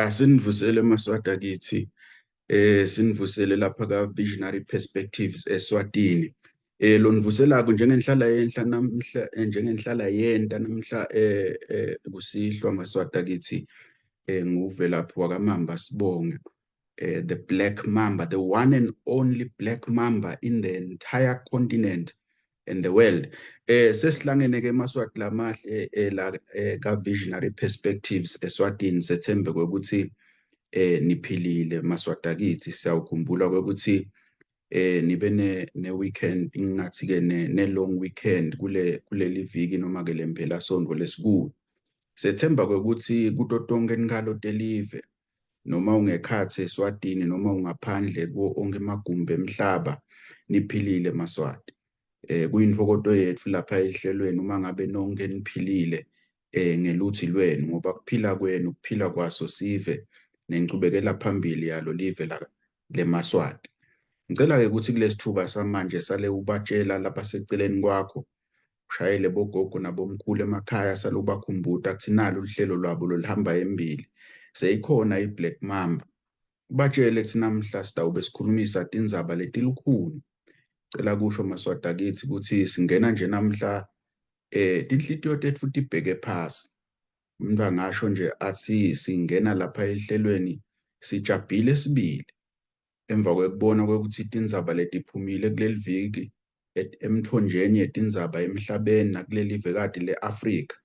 Asinivusele Maswati akithi, sinivusele lapha ka Visionary Perspectives eSwatini. Lonivuselako njengenhlala yenhla namhla, njengenhlala yenta namhla, kusihlwa Maswati akithi, nguVelaphi wakaMamba sibonge. The Black Mamba, the one and only Black Mamba in the entire continent and the world. Sesihlangene ke Maswati lamahle, la ka Visionary Perspectives eSwatini. Sethembe ukuthi niphilile Maswati akithi. Siyawukhumbula ukuthi nibe ne weekend, ngingathi ke ne long weekend kuleli viki noma ke lempela sonto lesikuyo. Sethemba ukuthi kuto tonke inkalo telive, noma ungekhatsi eSwatini noma ungaphandle kuwo onke emagumbi emhlaba, niphilile Maswati. Kuyintokoto yethu lapha ehlelweni uma ngabe nonke niphilile ngeluthi lwenu, ngoba kuphila kwenu kuphila kwaso sive nenchubekela phambili yalo live la leMaswati. Ngicela ke ukuthi kulesithuba samanje sale ubatshela labaseceleni kwakho, ushayele bogogo nabomkhulu emakhaya, sale ubakhumbuta kuthi nalo uhlelo lwabo loluhamba embili, seyikhona iBlack Mamba. Ubatshele kuthi namhla sitawube sikhulumisa tindzaba letilukhuni. Cela kusho Maswati akithi ukuthi singena nje namhla, tinhlitiyo tetfu tibheke phasi. Umuntu angasho nje athi singena lapha ehlelweni sijabhile sibili emva kwekubona kwekuthi tindzaba letiphumile kuleli viki emthonjeni yetindzaba emhlabeni nakuleli vekati le-Afrika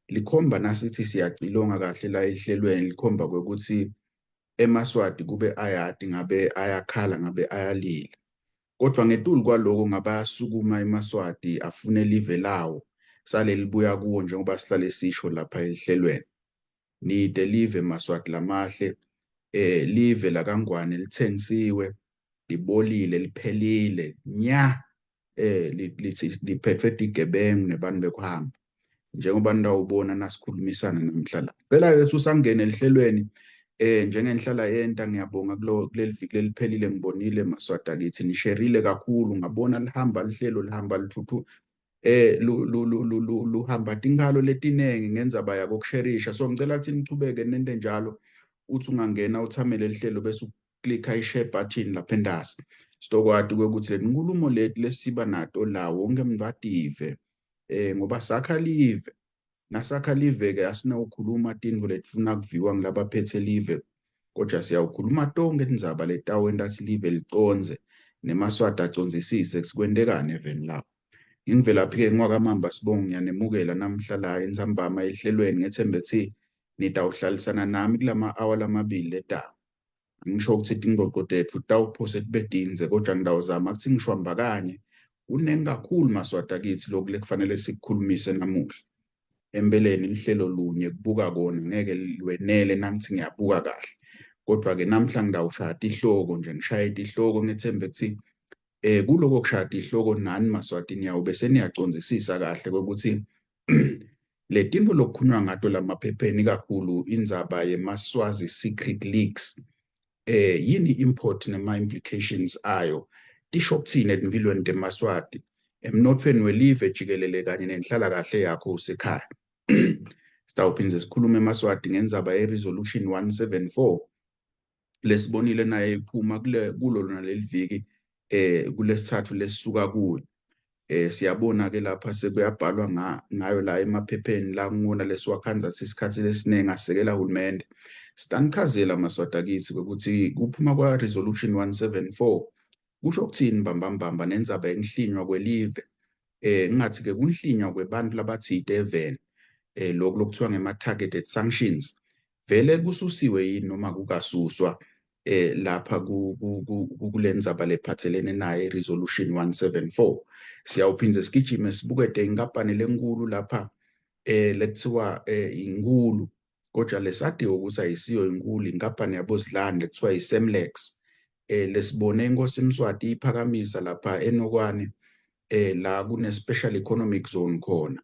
likhomba nasithi siyacilonga kahle la ehlelweni, likhomba kwekuthi eMaswati kube ayati ngabe ayakhala, ngabe ayalila. Kodwa ngetulu kwaloko ngabe ayasukuma eMaswati afune live lawo sale libuya kuwo, njengoba sihlale sisho lapha ehlelweni. Nide live Maswati lamahle, live lakaNgwane lithengisiwe, libolile, liphelile nya, lithi liphethwe tigebengu nebantu bekuhamba, njengoba nitawubona nasikhulumisana namhla la. Phela ke usangene ehlelweni njengenhlala yenta. Ngiyabonga kulo kuleli viki leliphelile, ngibonile Maswati akithi nisherile kakhulu, ngabona lihamba lihlelo, lihamba lithuthu, luhamba tinkhalo letinengi ngendzaba yako kusherisha. So ngicela ukuthi nichubeke nente njalo, uthi ungangena uthamele lihlelo bese uklikha i-share button lapha entasi, sitokwati ukuthi le nkulumo leti lesiba nato la wonke umuntu ative, ngoba sakha live. Nasakha live ke asinawukhuluma tintfo letifuna kuviwa ngilabaphethe live, kodwa siyawukhuluma tonke tindzaba letawenta kutsi live licondze neMaswati acondzisise sikwentekani eveni lawo. Ngingivelaphi-ke ngiwakaMamba sibongo, ngiyanemukela namhla la entsambama ehlelweni, ngethembe kutsi nitawuhlalisana nami kulama-hour lamabili letako. Angisho ukuthi tingxoxo tetfu titawuphose tibe tindze, kodwa ngitawuzama kutsi ngishwamba kanye. Kuningi kakhulu Maswati akithi lokhu lekufanele sikukhulumise namuhla. Empeleni lihlelo lunye kubuka kona ngeke lwenele nangithi ngiyabuka kahle, kodwa-ke namhla ngitawushaya tihloko nje, ngishaye tihloko, ngethembe kutsi kuloko kushaya tihloko nani Maswati niyawube seniyacondzisisa kahle kwekuthi le tintfo lokukhulunywa ngato lamaphepheni, kakhulu indzaba yemaSwazi secret leaks, yini import nema implications ayo, tisho kuthini empilweni teMaswati, emnothweni welive jikelele kanye nenhlalakahle yakho usekhaya. Sitawuphindze sikhulume eMaswati ngendzaba ye-resolution 174 lesibonile naye iphuma kule kulo lona leli viki, kulesithathu lesisuka kuyo. Siyabona ke lapha sekuyabhalwa ngayo la emaphepheni la ngona lesiwakhandza isikhathi lesiningi asekela hulumende. Sitanichazela Maswati akithi ukuthi kuphuma kwa resolution 174 kusho ukuthini mbambambamba nendzaba yenhlinywa kwelive, ngingathi ke kunhlinywa kwebantu labathite eveni, lokhu lokuthiwa ngema targeted sanctions, vele kususiwe yini noma kukasuswa lapha kulendzaba lephathelene naye resolution 174. Siyawuphindze sigijime sibukete inkampani lenkulu lapha lekuthiwa inkulu, kodwa lesadiwe ukuthi ayisiyo inkulu, inkampani yabozilande kuthiwa iSemlex, lesibone inkosi Mswati iphakamisa lapha eNokwane, la kune special economic zone khona.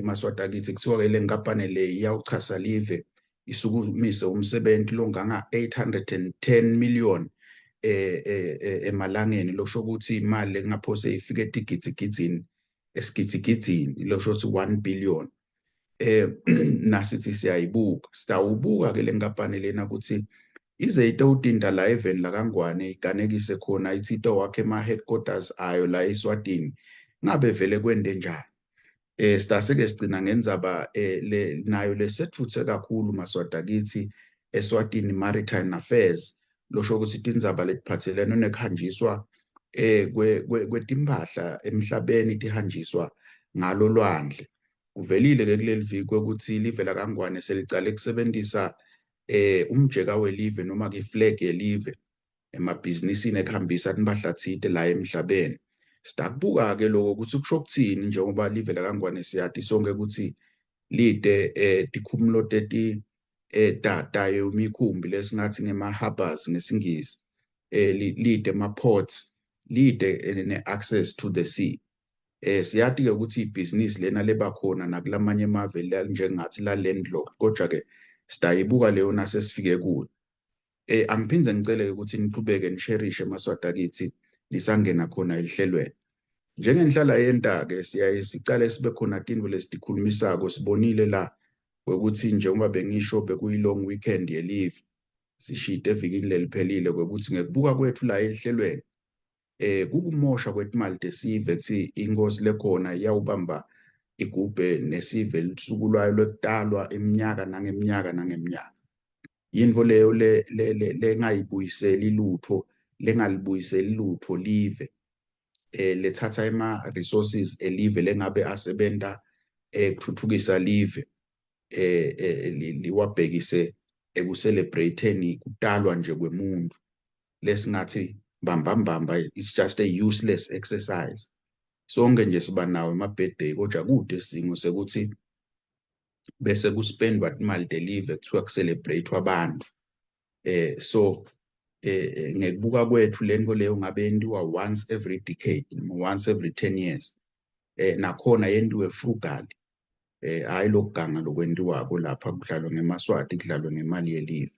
Maswati akithi, kuthiwa ke le nkampani le iyawuchasa live, isukumise umsebenzi longanga 810 million emalangeni, losho ukuthi imali lengaphose ifike etigidzigidzini, esigidzigidzini, losho ukuthi 1 billion. Nasithi siyayibuka, sitawubuka ke lenkampani lena ukuthi ize itewutinta la eveni lakaNgwane, iganekise khona, ithi itowakha ema-headquarters ayo la eSwatini. Ngabe vele kwente njani? Sitase-ke sigcina ngendzaba le nayo lesetfutse kakhulu, Maswati akithi, eSwatini Maritime Affairs, losho ukuthi tindzaba letiphathelene nekuhanjiswa kwetimpahla emhlabeni tihanjiswa ngalo lwandle. Kuvelile ke kuleli viki ukuthi live lakaNgwane selicale kusebenzisa umjeka welive noma ke flag yelive emabhizinisini ekuhambisa timphahla tsite la emhlabeni. Sitakubuka ke lokho ukuthi kusho kuthini, njengoba live lakaNgwane siyati sonke ukuthi lide tikhumulo teti tayo imikhumbi lesingathi ngema-harbors ngesiNgisi, lide ema-ports, lide ne-access to the sea. Siyati ke ukuthi ibhizinisi lena leba khona nakulamanye emave njengathi la landlocked, kodwa ke sitayibuka leyo nasesifike kuyo. Angiphindze ngicele ukuthi niqhubeke nisherishe, Maswati akithi, nisangena khona elihlelweni. Njengenhlala yenta ke siyaye sicale sibe khona tintfo lesitikhulumisako. Sibonile la kwekuthi njengoba bengisho bekuyi long weekend yelive sishide evikini leliphelile, kwekuthi ngekubuka kwethu la ehlelweni kukumosha kwetimali tesive kuthi inkosi lekhona iyawubamba igubhe nesive lusuku lwayo lwekutalwa iminyaka nangeminyaka nangeminyaka. Yintfo leyo le lengayibuyiseli lutho, lengalibuyiseli lutho live, lethatha ema resources elive lengabe asebenta ekuthuthukisa live, liwabhekise ekucelebrate-eni kutalwa nje kwemuntu. Lesingathi bamba mbamba, it's just a useless exercise. Sonke nje siba nawo ema-birthday, kodwa kude isimo sekuthi bese kuspendwa imali telive kuthiwa kucelebrate abantu. So ngekubuka kwethu lento leyo ngabe yentiwa once every decade noma once every 10 years, nakhona yentiwe frugal, hayi lokuganga lokwentiwako lapha kudlalwe ngemaswati, kudlalwe ngemali yelive.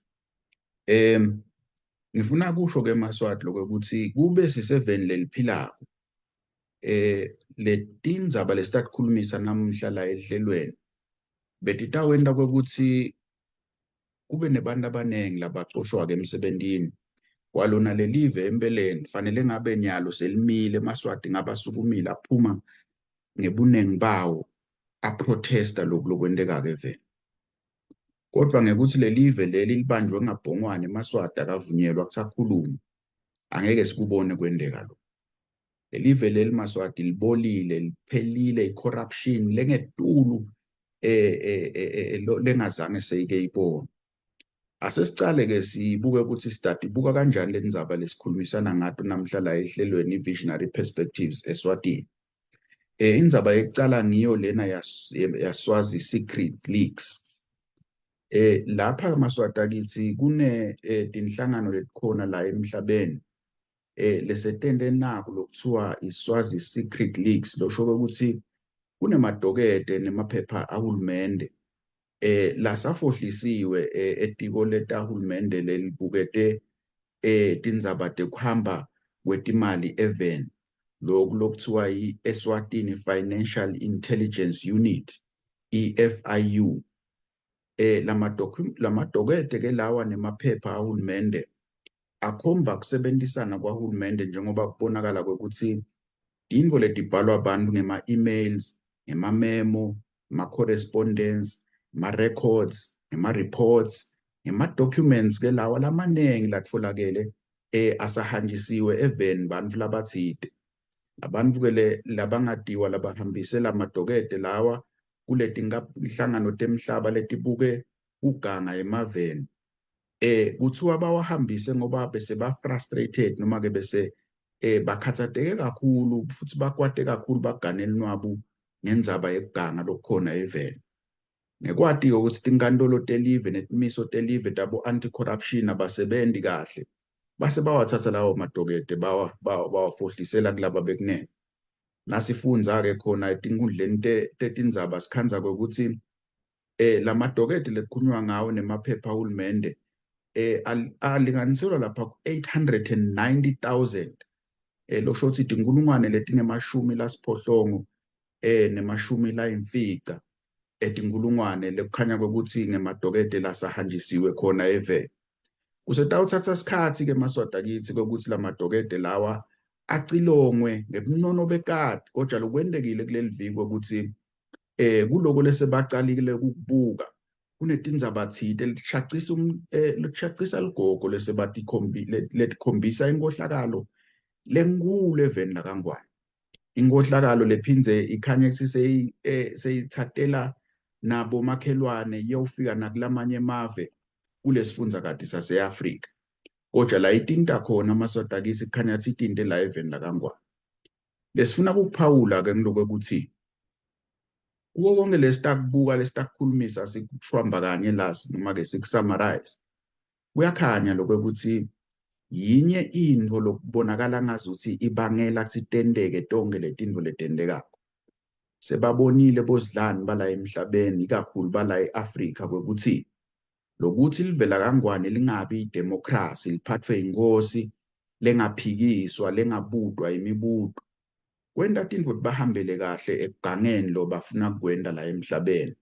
Ngifuna kusho ke, Maswati, lokuthi kube siseveni leliphilako, letindzaba lesitakukhulumisa namuhla la ehlelweni betitawenta kwekuthi kube nebantu abaningi labacoshwa-ke emsebentini kwalona lelive. Empeleni fanele ngabe nyalo selimile emaSwati, ngabe asukumile aphuma ngebuningi bawo aprotesta lokhu lokwenteka-ke eveni, kodwa ngekuthi lelive leli libanjwe ngabhongwane, emaSwati akavunyelwa ukuthi akhulume, angeke sikubone kwenteka lokho. Lelive leli, Maswati, libolile, liphelile, i-corruption lengetulu lengazange seyike ibone. Asesicale ke sibuke ukuthi sitatibuka kanjani le ndzaba lesikhulumisana ngato namhla la ehlelweni i-Visionary Perspectives eSwatini. Indzaba yekucala ngiyo lena yaSwazi Secret Leaks. Lapha Maswati akithi kune tinhlangano letikhona la emhlabeni lesetente naku lokuthiwa iSwazi Secret Leaks, losho ukuthi kunemadokete nemaphepha ahulumende lasafohlisiwe etiko letahulumende lelibukete tindzaba tekuhamba kwetimali eveni, lokhu lokuthiwa i-Eswatini Financial Intelligence Unit, EFIU. Lamadokete ke lawa nemaphepha ahulumende akhomba kusebenzisana kwahulumende, njengoba kubonakala kwekuthi tintfo letibhalwa abantu ngema-emails, ngema-memo, ma-correspondence, ma-records, ngema-reports, ngema-documents ke lawa lamanengi latfolakele asahanjisiwe eveni bantfu labatsite. Labantfu ke le labangatiwa labahambise lamadokete lawa kuletinhlangano temhlaba letibuke kuganga emaveni, kuthiwa bawahambise ngoba bese ba frustrated noma ke bese bakhathatheke kakhulu futhi bakwate kakhulu, bagane linwabu ngendzaba yekuganga lokukhona eveni. Ngekwati ukuthi tinkantolo telive netimiso telive tabo anti-corruption abasebenzi kahle, base bawathatha lawo madokete bawafohlisela kulaba bekunene. Nasifundza-ke khona etinkundleni tetindzaba sikhandza kwekuthi lamadokete lekukhulunywa ngawo nemaphepha ahulumende alinganiselwa lapha ku-890,000, losho ukuthi tinkulungwane letingemashumi lasiphohlongo nemashumi layimfica. Etinkulungwane lekukhanya kwekutsi ngemadokede lasahanjisiwe khona eveni. Kusetawutsatsa sikhatsi-ke Maswati akitsi kwekutsi lamadokede lawa acilongwe ngebunono bekati, kodwa lokwentekile kuleli viki kwekutsi kuloko lesebacalile ukukubuka kunetindzaba tsite letishacisa letishacisa ligogo lesebatikhombi letikhombisa inkohlakalo lenkulu eveni lakaNgwane, inkohlakalo lephindze ikhanye kutsi seyithathela nabo makhelwane iyofika nakulamanye emave kulesifundzakati sase-Afrika. Kodwa la itinta khona Maswati akitsi kukhanya kutsi itinte la eveni lakaNgwane. Lesifuna ukuphawula-ke ngilokho kuko konke lesitakubuka, lesitakukhulumisa, sikushwamba kanye la noma-ke siku-summarize, kuyakhanya lokwekuthi yinye intfo lokubonakala ngazuthi ibangela kutsi tenteke tonke letintfo letentekako. Sebabonile bozidlani bala emhlabeni, ikakhulu bala e-Afrika, kwekuthi lokuthi livela kaNgwane lingabi idemocracy, liphathwe inkosi lengaphikiswa, lengabudwa imibuto, kwenta tintfo bahambele kahle ekugangeni lo bafuna kukwenta la emhlabeni.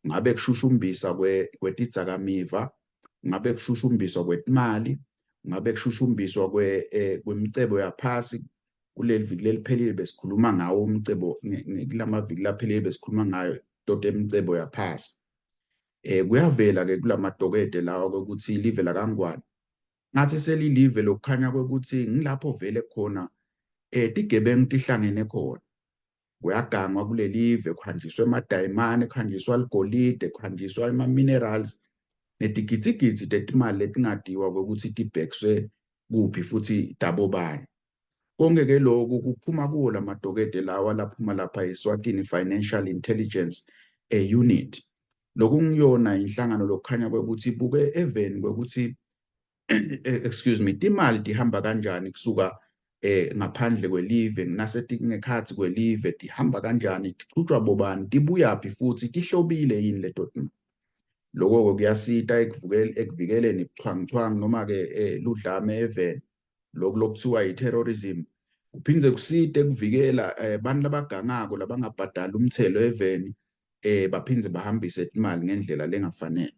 Ngabe kushushumbisa kwetidzakamiva, ngabe kushushumbiswa kwetimali, ngabe kushushumbiswa kwemicebo yaphasi. Kuleli viki leliphelile besikhuluma ngawo umcebo, kulamaviki laphelile besikhuluma ngayo toto emicebo yaphasi. Kuyavela ke kulamadokede lawa ukuthi live lakaNgwane ngathi selilive lokukhanya kwekuthi ngilapho vele khona tigebengu tihlangene khona. Kuyagangwa kulelive, kuhanjiswa emadayimane, kuhanjiswa ligolide, kuhanjiswa ema-minerals netigidzigidzi tetimali letingadiwa kwekuthi tibhekiswe kuphi futhi tabobani. Konke-ke loku kuphuma kuwo lamadokede lawa laphuma lapha eSwatini Financial Intelligence Unit, lokungiyona inhlangano lokukhanya kwekuthi ibuke eveni kwekuthi, excuse me, timali tihamba kanjani kusuka ngaphandle kwelive nasetingekhatsi kwelive, tihamba kanjani, tichutjwa bobani, tibuyaphi futhi tihlobile yini leto timali. Lokho kuyasita ekuvikeleni ubuchwanguchwangu noma-ke ludlame eveni, lokhu lokuthiwa i-terrorism. Kuphindze kusite kuvikela bantu labagangako labangabhadali umthelo eveni, baphindze bahambise imali ngendlela lengafanele.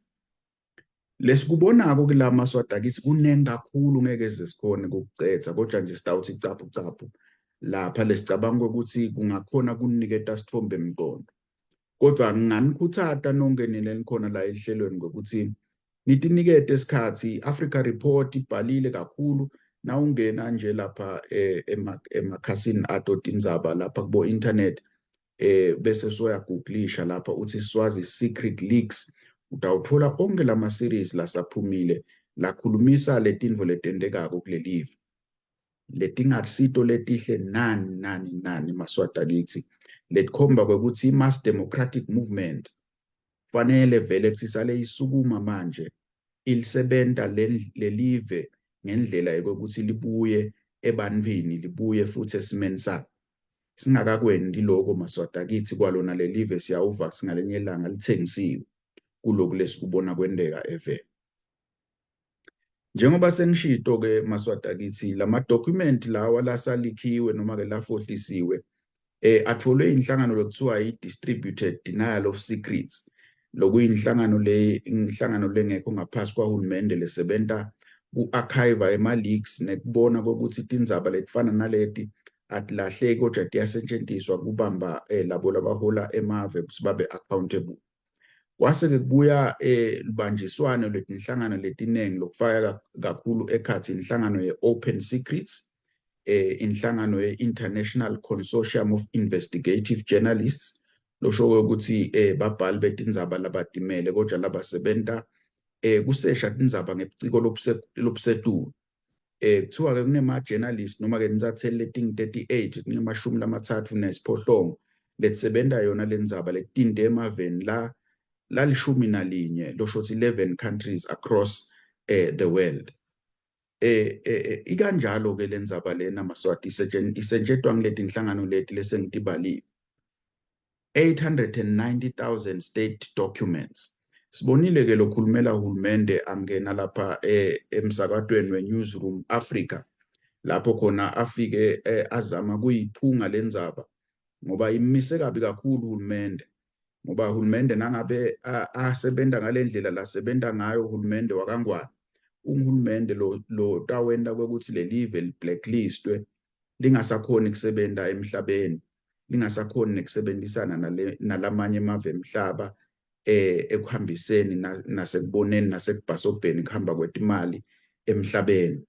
Lesikubonako kula Maswati akithi kuningi kakhulu, ngeke size sikhone ukukucedza, kodwa nje sitawuthi caphu caphu lapha lesicabanga ukuthi kungakhona kuniketa sithombe mqondo. Kodwa nginganikhuthata nonke nina enikhona la ehlelweni ngokuthi nitinikete isikhathi. Africa Report ibhalile kakhulu, nawungena nje lapha emakhasini ato tindzaba lapha kubo internet, bese soya-googlisha lapha uthi Swazi Secret Leaks, utawuthola onke lama series lasaphumile lakhulumisa letintfo letentekako kulelive letingasito letihle nani nani nani Maswati akithi, letikhomba kwekuthi i-mass democratic movement fanele vele kuthi sale isukuma manje ilisebenta lelive ngendlela yokuthi libuye ebantwini, libuye futhi esimeni salo. Singakakwendi lokho Maswati akithi, kwalona lelive siyawuva singalenye ilanga lithengisiwe kuloku lesikubona kwenteka eveni. Njengoba sengishito-ke Maswati akithi, lama-document lawa lasalikhiwe noma-ke lafohlisiwe atfolwe inhlangano lokuthiwa i-Distributed Denial of Secrets, lokuyinhlangano le inhlangano lengekho ngaphasi kwahulumende lesebenta ku-archive ema-leaks nekubona kokuthi tindzaba letifana naleti atilahleki kodwa tiyasetjentiswa kubamba labo labahola emave kutsi babe accountable. Kwase-ke kubuya lubanjiswano lwetinhlangano letiningi, lokufaka kakhulu ekhatsi inhlangano ye-Open Secrets, inhlangano ye-International Consortium of Investigative Journalists, losho ukuthi babhali betindzaba labatimele kodwa labasebenta kusesha tindzaba ngebuciko lobusetulu. Kuthiwa ke kunema-journalist noma-ke tinsatseli letingu-38, 38 letisebenta yona lendzaba, letinte emaveni la lalishumi nalinye, losho ukuthi 11 countries across the world. Ikanjalo ke lendzaba lena Maswati isetshentwa ngileti inhlangano leti lesengitibalile. 890,000 state documents. Sibonile ke lokhulumela uhulumende angena lapha emsakatweni we-Newsroom Africa, lapho khona afike azama kuyiphunga lendzaba ngoba imise kabi kakhulu uhulumende. Ngoba uhulumende nangabe asebenta ngalendlela lasebenta ngayo uhulumende wakaNgwane, unguhulumende lo tawenta kwekutsi lelive li-blacklistwe, lingasakhoni kusebenta emhlabeni, lingasakhoni nekusebenzisana nalamanye emave emhlaba ekuhambiseni nasekuboneni nasekubhasobheni kuhamba kwetimali emhlabeni.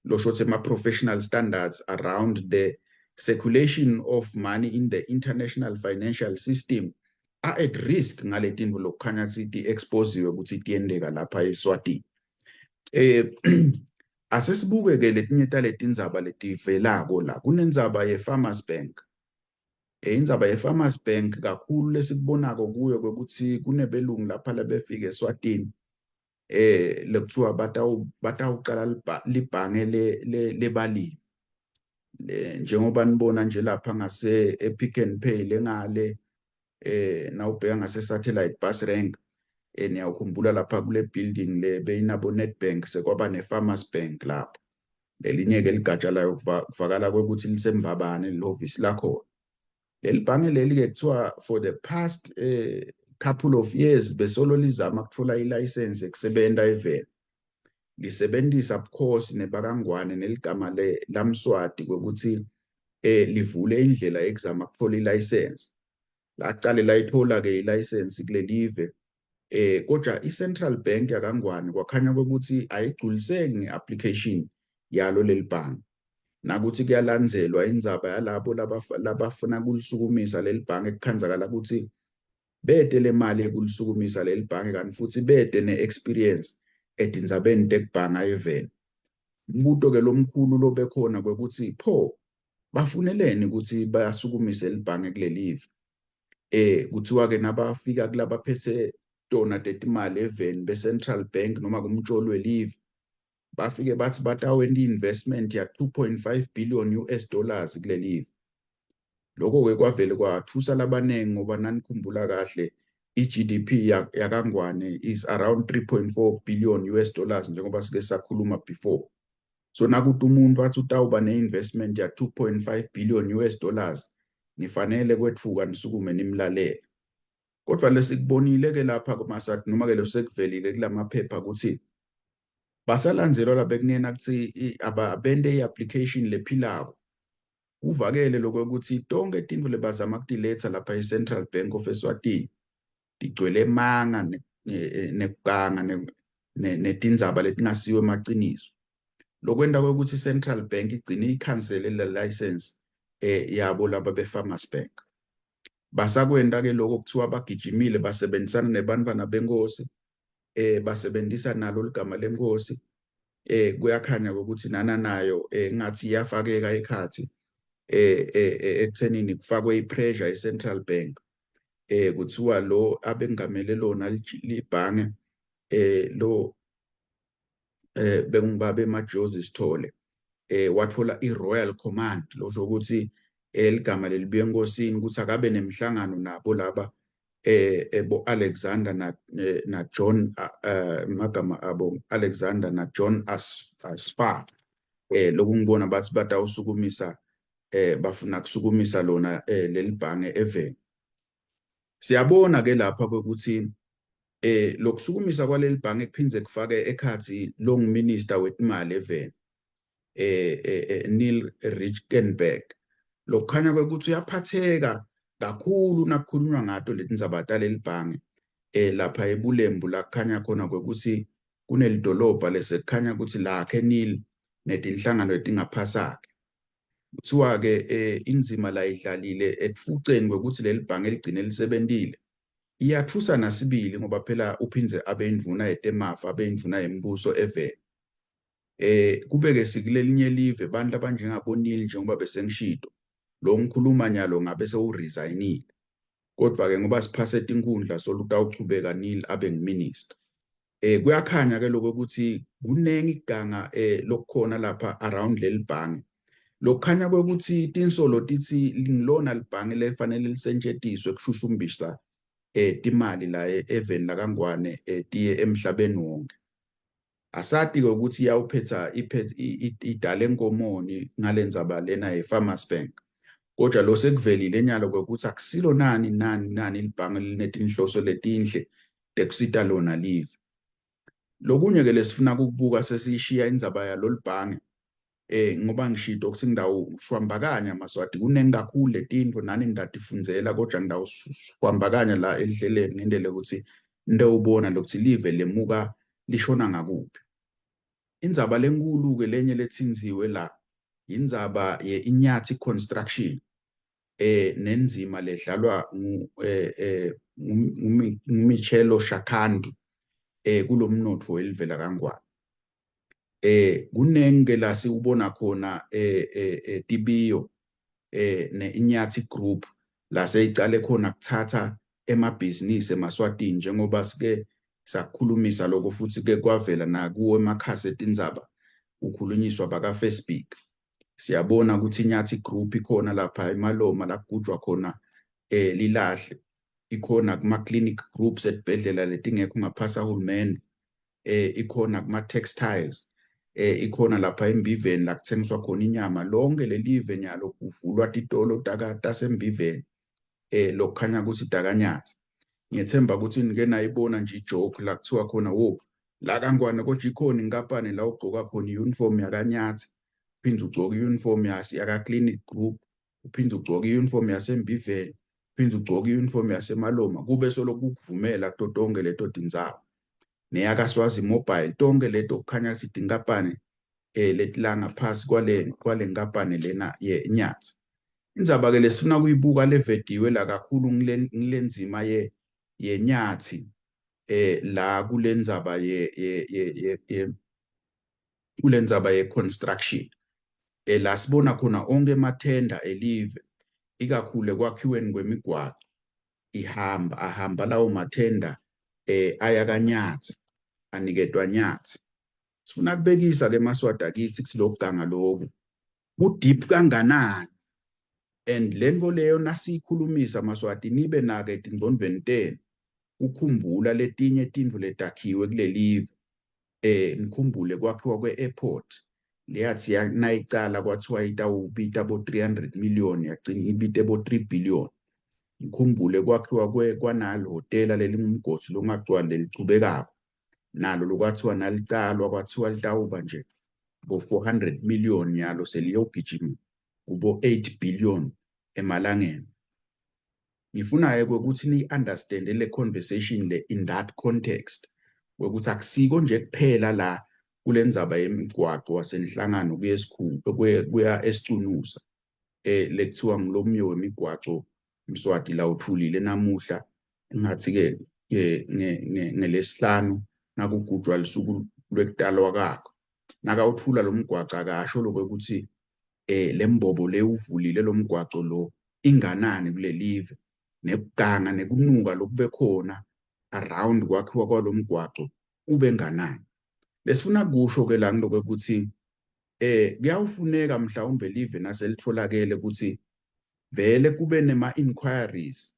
Losho ukuthi ama-professional standards around the circulation of money in the international financial system are at risk ngaletintfo lokukhanya kutsi ti-exposiwe kutsi tiyenteka lapha eSwatini. Asesibuke ke letinye taletindzaba letivelako la. Kunendzaba ye-Farmers Bank. Indzaba ye-Farmers Bank kakhulu lesikubonako kuyo kwekutsi kunebelungu lapha labefika eSwatini lekuthiwa batawuqala libhange lebalimi. Njengoba nibona nje lapha ngase ePick n Pay lengale, nawubheka ngase Satellite Bus Rank, niyawukhumbula lapha kule building le beyinabo Nedbank, sekwaba ne-Farmers Bank lapho. Lelinye ke ligatsha layo kuvakala kwekuthi liseMbabane lihhovisi lakhona. Leli bhange leli ke kuthiwa for the past couple of years besolo lizama kutfola i-license ekusebenta eveni, lisebenzisa bukhosi nebakangwane neligama lamSwati kwekutsi livule indlela yekuzama kutfola i-license. Lacale layithola ke i-license kulelive, kodwa i-Central Bank yakangwane kwakhanya kwekutsi ayigculiseki nge-application yalo leli bhange, nakuthi kuyalandzelwa indzaba yalabo labafuna kulisukumisa leli bhange, kukhandzakala ukuthi bete le mali yekulisukumisa leli bhange, kanti futhi bete ne-experience etindzabeni tekubhanga eveni. Umbuto-ke lomkhulu lobekhona kwekutsi pho bafuneleni ukuthi bayasukumise libhange kulelive? Kuthiwa-ke nabafika kulabaphethe tona tetimali eveni be-Central Bank noma kumtsholi welive, bafike bathi batawenta i-investment ya 2.5 billion US dollars kulelive. Lokho-ke kwavele kwathusa labanengi, ngoba nanikhumbula kahle i-GDP yakaNgwane is around 3.4 billion US dollars, njengoba sike sakhuluma before. So nakuthi umuntu athi utawuba ne-investment ya 2.5 billion US dollars, nifanele kwetfuka nisukume nimlalele. Kodwa lesikubonile ke lapha kumasati noma ke losekuvelile kulamaphepha ukuthi basalandzelwa labekunena kutsi abente i-application lephilako. Kuvakele lokwekuthi tonke tintfo lebazama kutiletsa lapha e-Central Bank of Eswatini tigcwele emanga nekuganga netindzaba letingasiwo emaciniso, lokwenta kwekutsi i-Central Bank igcine ikhansele le license yabo laba be-Farmers Bank. Basakwenta ke lokho, kuthiwa bagijimile basebenzisana nebantwana benkosi, basebenzisa nalo ligama lenkosi. Kuyakhanya ukuthi nana nayo ngathi iyafakeka ekhathi ekuthenini kufakwe i-pressure e-Central Bank. Kuthiwa lo abengamele lona libhange lo bekungibabe Majozi Sithole, wathola i-Royal Command, losho ukuthi eligama lelibuye enkosini ukuthi akabe nemhlangano nabo laba bo Alexander na John, magama abo Alexander na John Asfar, lokungibona bathi batawusukumisa, bafuna kusukumisa lona leli bhange eveni. Siyabona ke lapha ukuthi lokusukumisa kwaleli bhange kuphindze kufake ekhathi lo minister wetimali eveni, Neil Richenberg, lokukhanya kwekuthi uyaphatheka kakhulu nakukhulunywa ngato letindzaba taleli bhange. Lapha ebulembu la kukhanya khona kwekuthi kunelidolobha lesekukhanya ukuthi lakhe Neil netinhlangano letingaphasakhe. Kuthiwa-ke indzima layidlalile ekufuceni kwekuthi leli bhange ligcine lisebentile iyatfusa nasibili, ngoba phela uphindze abe indvuna yetemafa, abe indvuna yembuso eveni. Kube-ke sikulelinye live, bantu abanjengabo Neil, njengoba besengishito lo ngikhuluma nyalo, ngabe sewuresignile, kodwa-ke ngoba siphase tinkhundla solutawuchubeka Neil abe nguminister. Kuyakhanya ke lokho ukuthi kunengi iganga lokukhona lapha around leli bhange, lokukhanya kwekuthi tinsolo titsi ngilona libhange lefanele lisetjentiswe kushushumbisa timali la eveni lakaNgwane tiye emhlabeni wonke. Asati ke ukuthi iyawuphetha idale enkomoni ngalendzaba lena ye-Farmers Bank. Kodwa lo sekuvelile enyalo kwekuthi akusilo nani nani nani libhange linetinhloso letinhle tekusita lona live. Lokunye ke lesifuna ukubuka sesishiya indzaba yalo libhange, ngoba ngishito ukuthi ngidawushwambakanya Maswati, kuningi kakhulu letintfo nani ngidatifundzela, kodwa ngidawushwambakanya la endleleni ngendlela ukuthi ndewubona lokuthi live lemuka lishona ngakuphi. Indzaba lenkulu ke lenye lethinziwe la indzaba ye-Inyathi Construction nenzima ledlalwa nguMichelo Shakandu kulomnotfo welivela kaNgwane. Kunenge la siubona khona Tibiyo ne-Inyathi Group la seyicale khona kuthatha emabhizinisi eMaswatini, njengoba sike sakhulumisa lokho futhi ke kwavela nakuwo emakhasi etindzaba kukhulunyiswa baka Facebook. Siyabona ukuthi Inyathi Group ikhona lapha eMaloma la kugujwa khona lilahle, ikhona kuma clinic groups etibhedlela letingekho ngaphasi ahulumende, ikhona kuma textiles, ikhona lapha eMbiveni la kuthengiswa khona inyama. Lonke lelive nyalo kuvulwa titolo tasembiveni lokukhanya ukuthi dakanyathi. Ngiyethemba ukuthi nike nayibona nje ijoke la kuthiwa khona wo la kaNgwane kodwa ikhona inkampani la ugqoka khona i-uniform yakanyathi, uphinde ugcoke i-uniform yaka clinic group, uphinde ugcoke i-uniform yaseMbiveni, uphinde ugcoke i-uniform yaseMaloma, kube soloku kuvumela kuto tonke leto tindzawo. Neyakaswazi Mobile, tonke leto kukhanya ukuthi tinkampani letilanga phasi kwale nkampani lena yeNyathi. Indzaba ke lesifuna kuyibuka levediwe la kakhulu ngilenzima yeNyathi la kulendzaba ye kulendzaba ye construction, la sibona khona onke emathenda elive ikakhulu ekwakhiweni kwemigwaqo ihamba ahamba lawo mathenda aya kaNyathi, aniketwa Nyathi. Sifuna kubekisa ke Maswati akithi kusilokuganga lokhu ku deep kanganani, and lento leyo nasiyikhulumisa Maswati nibe nake etingcondvweni tenu ukukhumbula letinye tintfo letakhiwe kulelive. Nikhumbule kwakhiwa kwe-airport leyathi nayicala kwathiwa itawubita bo 300 million, yagcina ibite bo 3 billion. Nikhumbule kwakhiwa kwanalo hotela lelingumgodi longagcwali lelichubekako nalo lokwathiwa nalicalwa kwathiwa litawuba nje bo 400 million, yalo seliyogijima kubo 8 billion emalangeni. Ngifuna ke ukuthi ni understand le conversation le in that context, ukuthi akusiko nje kuphela la kulendzaba yemigwaqo wasenhlangano kuye esikhulu kuya esicunusa lekuthiwa ngilomnye wemigwaco Mswati la uthulile namuhla, ngathi ke ngelesihlanu nakugujwa lisuku lwekutalwa kwakho. Nakawuthula lo mgwaco akasho lokuthi lembobo le uvulile lo mgwaco lo inganani kulelive, nekuganga nekunuka lokube khona around kwakhiwa kwalomgwaco ube nganani. Lesifuna kusho ke la ngiloko ukuthi kuyawufuneka mhlawumbe live naselitholakele ukuthi vele kube nema inquiries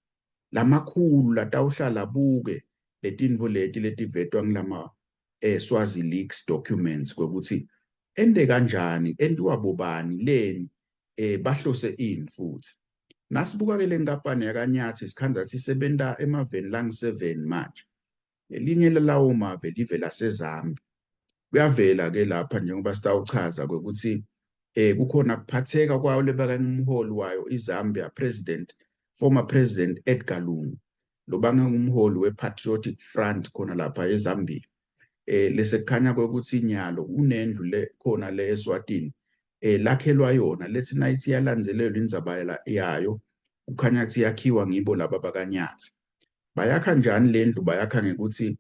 lamakhulu latawuhlala buke letintfo leti letivetwa ngilama Swazi Leaks documents, kwekuthi ente kanjani, entiwa bobani, leni, bahlose ini. Futhi nasibuka ke lenkampani yakanyathi sikhandza sisebenta emaveni langu-7 manje. Lelinye lalawo mave live laseZambia. Kuyavela ke lapha njengoba sitawuchaza kwekuthi kukhona kuphatheka kwayo lebekangumholi wayo iZambia president, former president Edgar Lungu, lobanga ngumholi we-Patriotic Front khona lapha eZambia, lesekukhanya kwekuthi inyalo unendlu le khona le eSwatini lakhelwa yona, lethi nayithi iyalandzelelwa indzaba yayo kukhanya ukuthi yakhiwa ngibo laba bakanyathi. Bayakha njani lendlu? Bayakha ngekuthi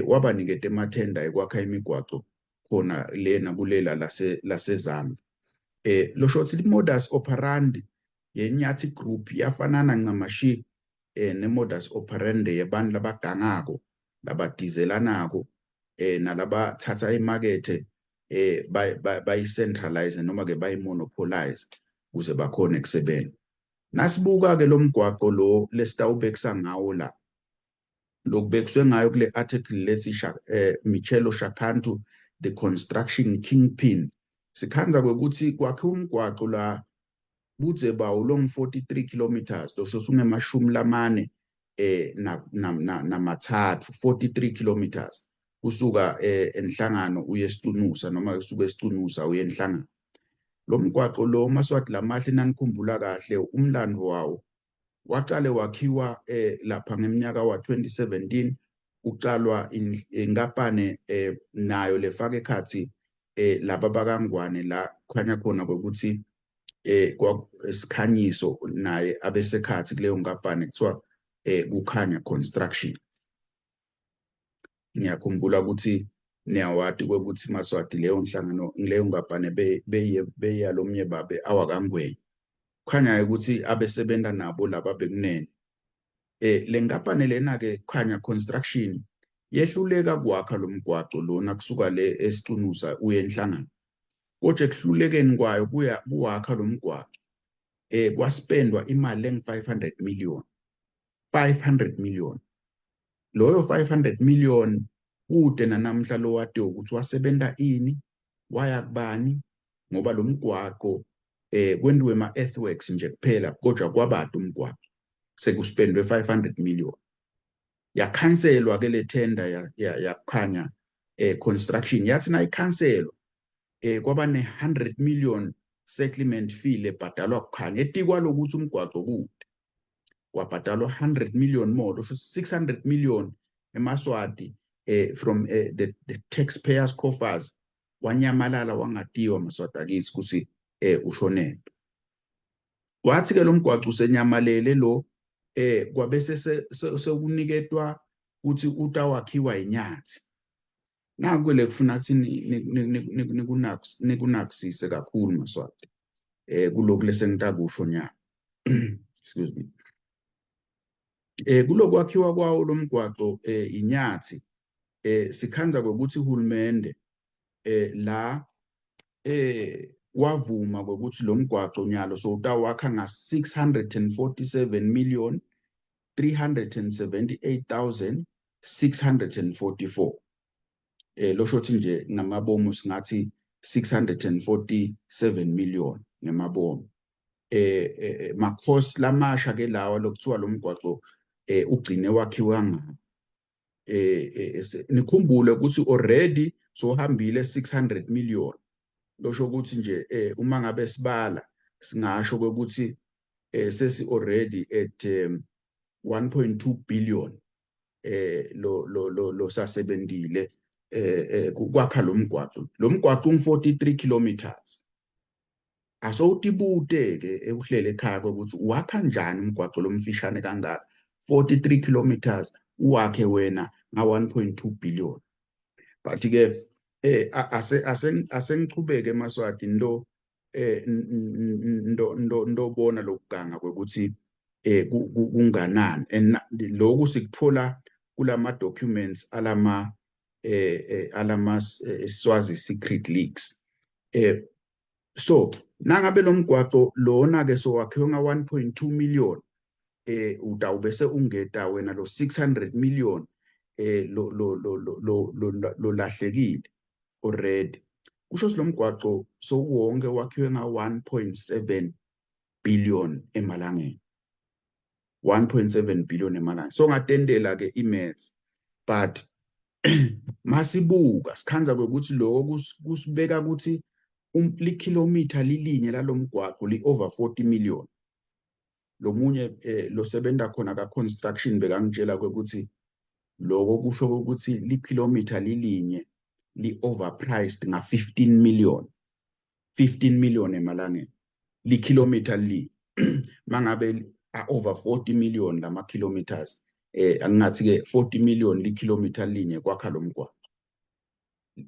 wabaniketa emathenda ekwakha imigwaco khona lena kulela laseZambia. Lo shothi modus operandi yeNyathi Group yafanana ncamashi ne-modus operandi yebantu labagangako, labadizelanako, nalabathatha imakethe bayi-centralize noma ke bayi-monopolize ukuze bakhone kusebenza. Nasibuka ke lo mgwaqo lo lesitawubekisa ngawo la, lokubekiswe ngayo kule article lethi Michelo Shakantu, the construction kingpin, sikhandza kwekuthi kwakhe umgwaqo la. Budze bawo longu-43 kilometers, losho 43 namathathu, 43 kilometers kusuka enhlangano uye eSicunusa noma usuka eSicunusa uye enhlangano. Lo mgwaqo lo, Maswati lamahle, nanikhumbula kahle umlando wawo, waqale wakhiwa lapha ngeminyaka wa-2017, uqalwa inkampane nayo lefaka ekhatsi laba bakaNgwane, la khanya khona kwekuthi Sikhanyiso naye abesekhathi kuleyo nkampani kuthiwa Kukhanya Construction. Ngiyakhumbula ukuthi niyawati kwekuthi Maswati leyo nhlangano, leyo nkampani beyalomnye babe awakaNgwenya, kukhanya ukuthi abesebenza nabo laba bekunene. Le nkampani lena ke, Khanya Construction, yehluleka kwakha lo mgwaco lona kusuka le eSicunusa uye enhlangano. Kodwa ekuhlulekeni kwayo kuya kuwakha lo mgwaco, kwaspendwa imali lengu 500 million, 500 million. Loyo 500 million kude nanamhla lowatiwe ukuthi wasebenta ini, waya kubani, ngoba lo mgwaqo kwentiwe ma earthworks nje kuphela, kodwa kwabada umgwaqo sekuspendwe 500 million. Yakhanselwa ke le tender yaKhanya Construction. Yathi nayikhanselwa, kwaba ne 100 million settlement fee lebhadalwa Kukhanya etikwa lokuthi umgwaqo kude. Kwabhadalwa 100 million more, losho 600 million emaswati from the taxpayers' coffers wanyamalala, wangatiwa, Maswati akithi, ukuthi ushonephi. Wathi ke lo mgwaco usenyamalele lo, kwabese sekuniketwa ukuthi utawakhiwa inyathi. Naku le kufuna ukuthi nikunakisise kakhulu, Maswati, kulokhu lesengitakusho nyaka, excuse me, kulokwakhiwa kwawo lomgwaco inyathi, sikhandza kwekuthi uhulumende la wavuma kwekuthi lo mgwaco nyalo sowutawakha nga 647 million 378,644. Losho ukuthi nje ngamabomu singathi 647 million ngemabomu. Makhosi lamasha ke lawa lokuthiwa lo mgwaco ugcine wakhiwa ngawo. Nikhumbule ukuthi already sohambile 600 million, losho ukuthi nje uma ngabe sibala singasho ukuthi sesi already at 1.2 billion lo lo lo lo sasebentile kwakha lo mgwaco. Lo mgwaco ungu 43 kilometers. Asowutibute ke ekuhlele ekhaya ukuthi wakha njani umgwaco lomfishane kangaka, 43 kilometers, uwakhe wena nga 1.2 billion. But ke ase asengichubeke, Maswati, ndo ndo ndo ndobona lokuganga kwekuthi kunganani, and lokhu sikuthola kulama documents alama Swazi secret leaks. So nangabe lo mgwaco lona ke sowakhiwe nga 1.2 million, utawube ungeta wena lo 600 million lo lo lo lo lo lo lahlekile already, kusho lo mgwaco sowonke wakhiwe nga 1.7 billion emalangeni, 1.7 billion emalangeni. So ngatendela ke i-maths, but masibuka sikhandza kwekuthi lokho kusibeka ukuthi likhilomitha lilinye lalomgwaqo li-over 40 million. Lomunye losebenza khona ka-construction bekangitshela kwekuthi lokho kusho ukuthi likhilomitha lilinye li-overpriced nga-15 million, 15 million emalangeni likhilomitha li. Mangabe over 40 million lama kilometers, angingathi ke 40 million likhilomitha linye kwakha lo mgwaqo,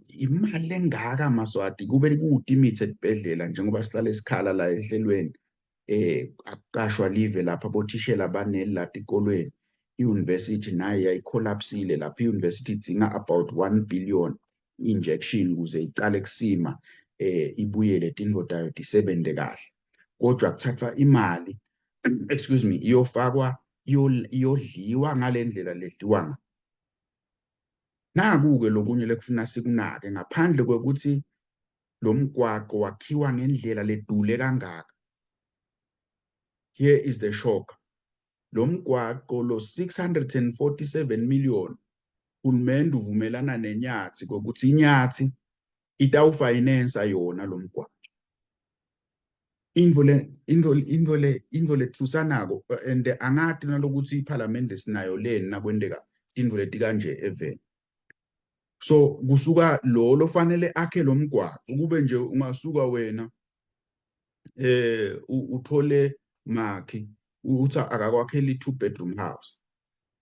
imali engaka, Maswati, kube kude imithi esibhedlela njengoba sihlale esikhala la ehlelweni. Akuqashwa live lapha, bothishela baneli la tikolweni, i-university nayo yayikhollapsile lapha. I-university idzinga about 1 billion injection ukuze icale kusima, ibuyele tintfo tayo tisebente kahle, kodwa kuthathwa imali, excuse me, iyofakwa, iyodliwa ngale ndlela ledliwa ngayo. Naku-ke lokunye lekufuna sikunake ngaphandle kwekuthi lo mgwaqo wakhiwa ngendlela ledule kangaka. Here is the shock: lo mgwaqo lo 647 million, hulumende uvumelana neNyathi kokuthi iNyathi itawufinansa yona lo mgwaqo. Intfo le intfo lethusanako, and angati nalokuthi iphalamende sinayo leni nakwenteka tintfo leti kanje eveni. So kusuka lo lofanele akhe lo mgwaqo, kube nje ungasuka wena uthole makhi uthi akakwakheli two bedroom house,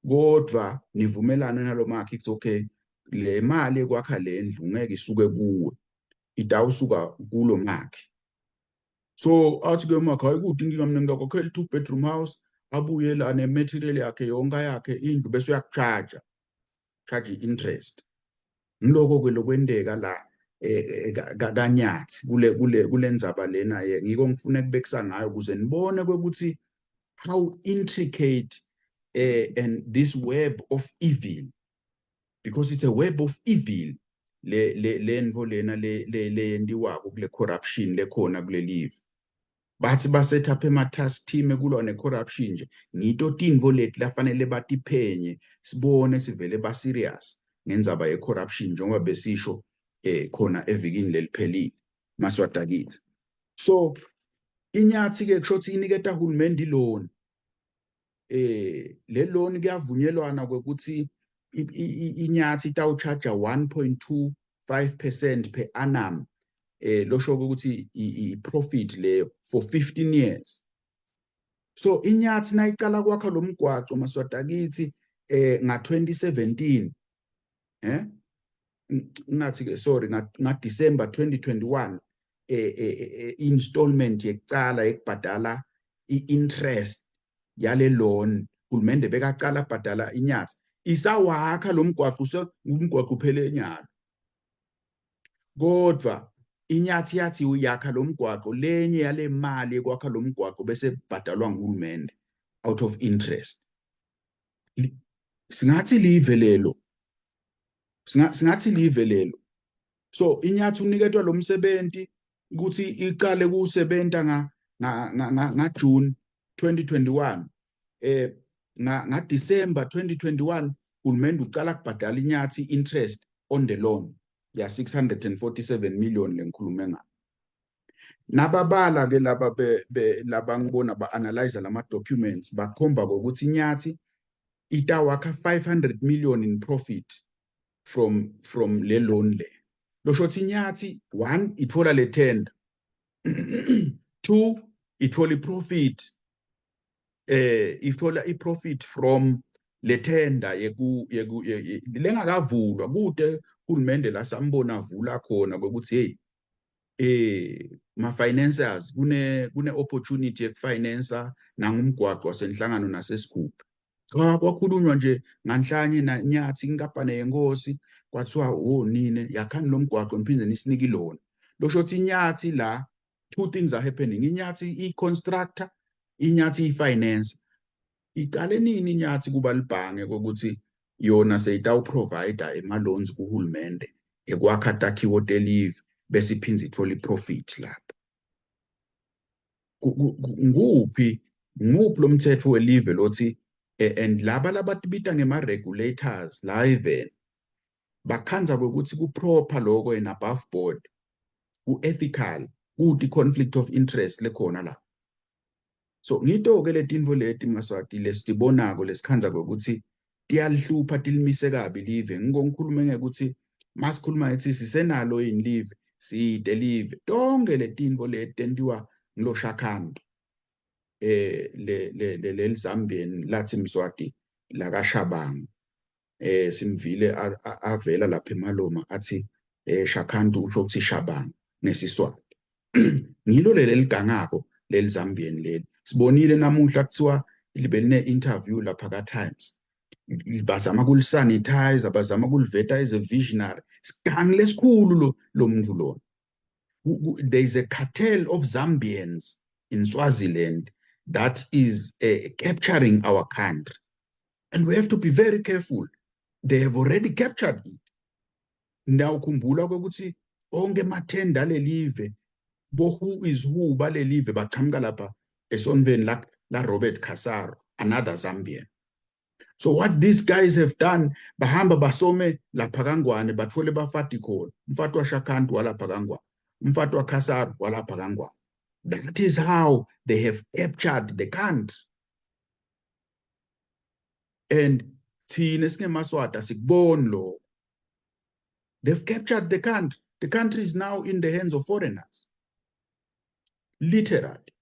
kodwa nivumelane nalo makhi kuthi okay, le mali ekwakha le ndlu ngeke isuke kuwe, itawusuka kulo makhi. So athi ke makhi, hayi, kude inkinga, mina ngakwakhela two bedroom house, abuye la ne-material yakhe yonke, yakhe indlu, bese uyakucharge charge i-interest. Ngiloko-ke lokwenteka la kaNyathi kule ndzaba lena. Ye, ngiko ngifuna kubekisa ngayo ukuze nibone ukuthi how intricate and this web of evil, because it's a web of evil le ntfo lena le leyentiwako kule corruption lekhona kulelive. Bathi basetha ema-task team ekulwa ne-corruption nje, ngito tintfo leti lafanele batiphenye, sibone sivele ba-serious ngendzaba ye-corruption, njengoba besisho khona evikini leliphelile, Maswati akithi. So iNyathi ke kusho ukuthi iniketa hulumende i-loan. Le loan kuyavunyelwana kwekuthi iNyathi itawucharge 1.25% per annum, losho ukuthi i-profit leyo for 15 years. So iNyathi nayicala kwakha lo mgwaco, Maswati akithi, nga 2017, ngathi ke, sorry, nga December 2021, installment yekucala yekubhadala i-interest yale loan, hulumende bekaqala abhadala iNyathi isawakha lo mgwaqo. Umgwaqo uphele enyalo, kodwa iNyathi yathi uyakha lo mgwaqo, lenye yale mali ekwakha lo mgwaqo bese bhadalwa nguhulumende out of interest. Singathi live lelo, singathi live lelo. So iNyathi uniketwa lo msebenzi ukuthi iqale kusebenza nga June 2021. Nga December 2021 uhulumende uqala kubhadala iNyathi interest on the loan ya 647 million lengikhulume ngayo. Nababala ke laba laba ngibona ba-analyze lama documents, bakhomba ngokuthi iNyathi itawakha 500 million in profit from le loan le. Losho ukuthi iNyathi, one, ithola le tender, two, ithola i-profit, ithola i-profit from le tender yeku lengakavulwa kude. Uhulumende la sambona avula khona kokuthi hey, ma financiers, kune opportunity yekufinansa nangumgwaqo wasenhlangano nasesigubhu. Cha, kwakhulunywa nje nganhlanye naNyathi, inkampani yenkosi, kwathiwa oh, nine yakhani lo mgwaqo, niphinde nisinike i-loan. Losho ukuthi iNyathi la, two things are happening: iNyathi i-constructor, iNyathi i-finance. Iqale nini iNyathi kuba libhange kokuthi yona seyitawuprovide ema-loans kuhulumende ekwakha takhiwo telive, bese iphindze ithole i-profit lapho? Nguphi lo mthetho welive lothi and laba labatibita ngema-regulators la even bakhandza kwekuthi ku-proper loko and above board, ku-ethical, kuthi conflict of interest lekhona la? So ngito-ke letintfo leti, Maswati, lesitibonako lesikhandza kwekuthi tiyalihlupha, tilimise kabi live. Ngiko ngikhulume ngekuthi masikhuluma ngethi sisenalo yini live, side live, tonke letintfo leti tentiwa ngilo Shakhanto le le leli Zambian lathi Mswati la kaShabangu. Simvile avela lapha eMaloma athi Shakhanto usho ukuthi Shabangu ngesiswati. Ngilo leli ligangako leli Zambian leli. Sibonile namuhla kuthiwa libe line interview lapha ka Times, bazama kulisanitize, bazama kuliveta as a visionary. Sigangi lesikhulu lo muntu lona. There is a cartel of Zambians in Swaziland that is capturing our country, and we have to be very careful. They have already captured it. Ndawukhumbula ukuthi onke emathenda alelive, bo who is who balelive, baqhamuka lapha esonveni la. la Robert Casaro, another Zambian. So what these guys have done, bahamba basome lapha kaNgwane, batfole bafati khona. Umfati waShakantu walapha kaNgwane, umfati waCasaro walapha kaNgwane. That is how they have captured the country. And thina singemaswati asikuboni lokho. They've captured the country. The country is now in the hands of foreigners, literally.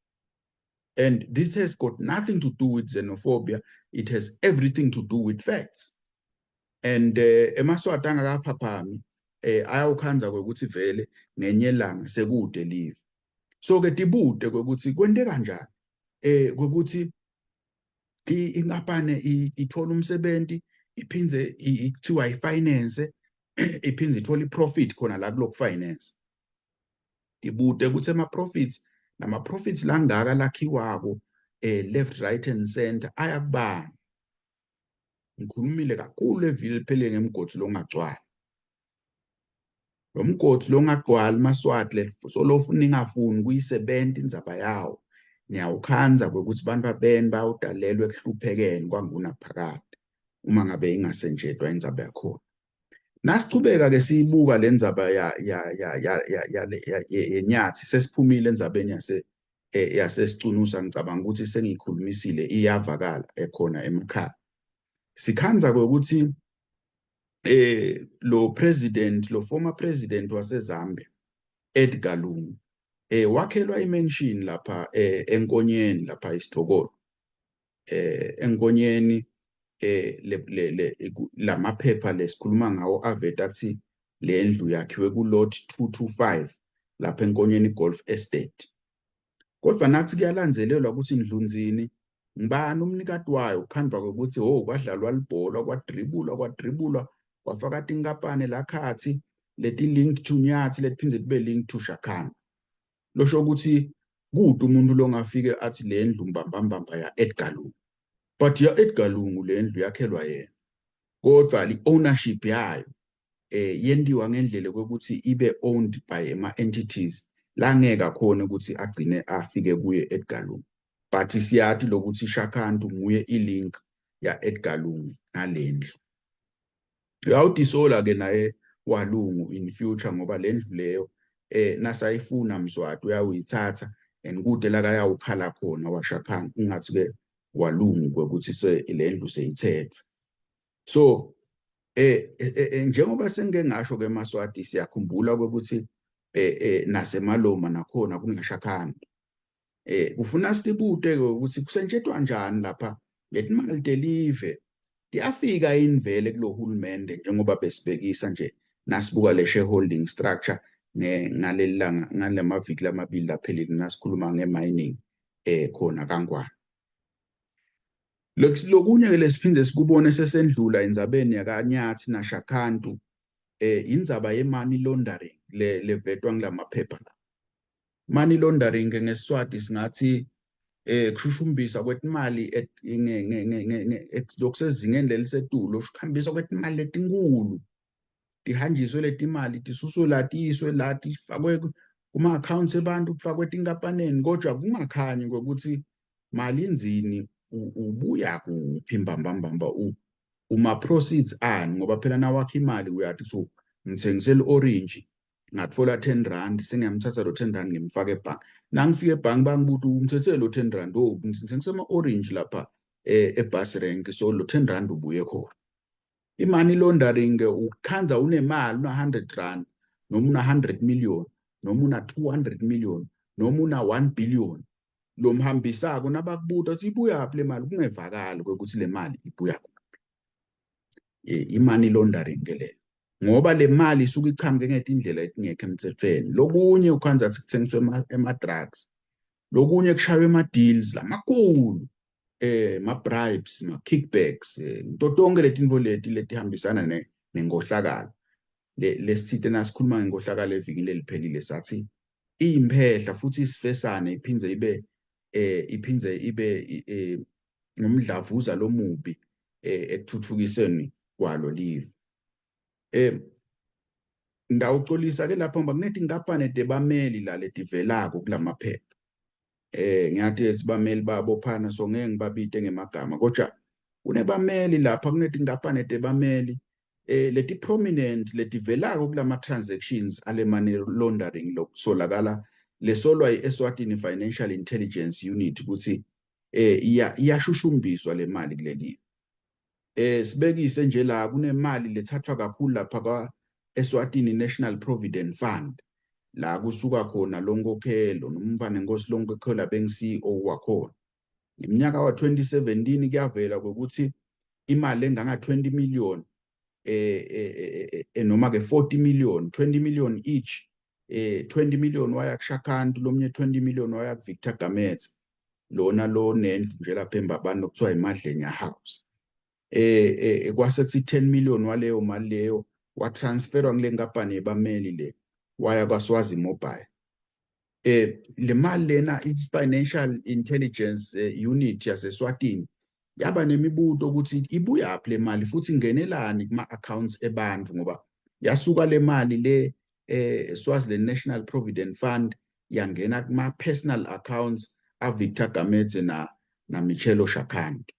And this has got nothing to do with xenophobia. It has everything to do with facts. And emaswati angakaphaphami ayawukhandza kwekuthi vele ngenye ilanga sekude live. So ke tibute kwekuthi kwente kanjani kwekuthi inkampani ithola umsebenzi, iphindze kuthiwa ifinance, iphindze ithole iprofit khona la kulokhu finance. Tibute ukuthi ama-profits, lama-profits langaka lakhiwako left, right and center, ayakubani? Ngikhulumile kakhulu evile liphelile ngemgodi longagcwali. Lo mgodi longagcwali, maswati, le solofu ningafuni kuyisebenta indzaba yawo, niyawukhandza kwekuthi bantu babeni bayawudalelwa ekuhluphekeni kwangunaphakade uma ngabe ingasenjetwa indzaba yakhona. Nasichubeka ke siyibuka le ndzaba ya ya ya ya ya ya yenyathi, sesiphumile endzabeni yase yasesicunusa. Ngicabanga ukuthi sengiyikhulumisile, iyavakala ekhona emakhaya. Sikhandza kwekuthi lo president, lo former president waseZambia, Edgar Lungu, wakhelwa imansion lapha eNkonyeni, lapha isithokolo eNkonyeni. Le le lamaphepha lesikhuluma ngawo aveta kuthi le ndlu yakhiwe ku lot 225 lapha eNkonyeni Golf Estate. Kodwa nathi kuyalandzelelwa ukuthi ndlunzini, ngibani umnikati wayo? Kukhandwa ukuthi oh, kwadlalwa libhola, kwadribulwa, kwadribulwa, kwafaka tinkampani lakhathi leti linked to Nyathi, letiphindze tibe linked to Shakhan. Losho ukuthi kude umuntu longafike athi le ndlu mbambambamba ya Edgar Lungu, but ya Edgar Lungu le ndlu yakhelwa yena, kodwa i-ownership yayo yentiwa ngendlela kwekuthi ibe owned by ama entities langeke akhona ukuthi agcine afike kuye Edgar Lungu. But siyathi lokuthi Shakhantu nguye ilink ya Edgar Lungu nalendlu. Uyawudisola ke naye walungu in future, ngoba le ndlu leyo nasayifuna Mswati uyawuyithatha and kude la kayawukhala khona waShakhana, ungathi ke walungu kwekuthi se le ndlu seyithethwe. So njengoba sengike ngasho ke maswati, siyakhumbula ukuthi nasemaloma nakhona kungashakhana. Kufuna sibute ke ukuthi kusentshetwa kanjani lapha ngetimali telive, tiyafika yini vele kulo hulumende njengoba besibekisa nje nasibuka le shareholding structure ngaleli langa, ngalamaviki lamabili laphelile, nasikhuluma nge-mining khona kaNgwane. Lokunye ke lesiphinde sikubone sesendlula endzabeni yakaNyathi naShakhantu, indzaba ye-money laundering le levetwa ngilamaphepha la. Money laundering ngeSiswati singathi kushushumbisa kwetimali lokusezingeni lelisetulu, kuhambiswa kwetimali letinkulu, tihanjiswe letimali, tisuswe la, tiyiswe la, tifakwe kuma-accounts ebantu, kufakwe etinkampaneni, kodwa kungakhanyi kwekuthi mali inzini, ubuya kuphi mbambambamba, uma proceeds ani. Ngoba phela nawakha imali uyathi so ngithengisela orange, ngatfola 10 rand, sengiyamthatha lo 10 rand ngimfake ebhangi. Nangifika ebhangi bangibuta, "Umthethe lo 10 rand?" "Oh, ngithengisa ama-orange lapha ebus rank." So lo 10 rand ubuye khona. I-money laundering, ukhandza unemali, una 100 rand noma una 100 million noma una 200 million noma una 1 billion, lo mhambisako nabakubuta ukuthi ibuyaphi le mali, kungevakali kwekuthi le mali ibuya kuphi. I-money laundering ke leyo, ngoba le mali isuke ichamuke ngetindlela etingekho emthethweni. Lokunye ukhandza ukuthi kuthengiswe ema-drugs, lokunye kushaywe ama-deals lamakhulu, ma-bribes, ma-kickbacks, into tonke letinto leti letihambisana nenkohlakalo lesithe nasikhuluma ngenkohlakalo evikini leliphelile sathi iyimphehla futhi isifesane, iphindze ibe ngumdlavuza lomubi ekuthuthukiseni kwalo live. Ngawucolisa ke lapho ngoba kunetinkampani tebameli la letivelako kulamaphepha. Ngiyati sibameli babo phana, so ngeke ngibabite ngemagama, kodwa kunebameli lapha, kunetinkampani tebameli leti prominent letivelako kulama transactions ale money laundering lokusolakala lesolwa i-Eswatini Financial Intelligence Unit ukuthi iyashushumbiswa le mali kuleli. Sibekise nje la, kunemali lethathwa kakhulu lapha kwa Eswatini National Provident Fund, la kusuka khona lonkokhelo nomfana Nkosi Lonkokhelo abengi CEO wakhona. Ngeminyaka wa-2017 kuyavela ukuthi imali enganga 20 million noma ke 40 million, 20 million each, 20 million waya kuShakantu, lomnye 20 million waya kuVictor Gamedze, lona lo nendlu nje lapha eMbabane okuthiwa iMadlenya House. Kwase kuthi 10 million waleyo mali leyo watransferwa kule nkampani yebameli le, waya kwaSwazi Mobile. Le mali lena, i-Financial Intelligence Unit yaseSwatini yaba nemibuto ukuthi ibuyaphi le mali futhi ingenelani kuma accounts ebantu, ngoba yasuka le mali le Swaziland National Provident Fund yangena kuma personal accounts a Victor Gamedze na Michelo Shakantu.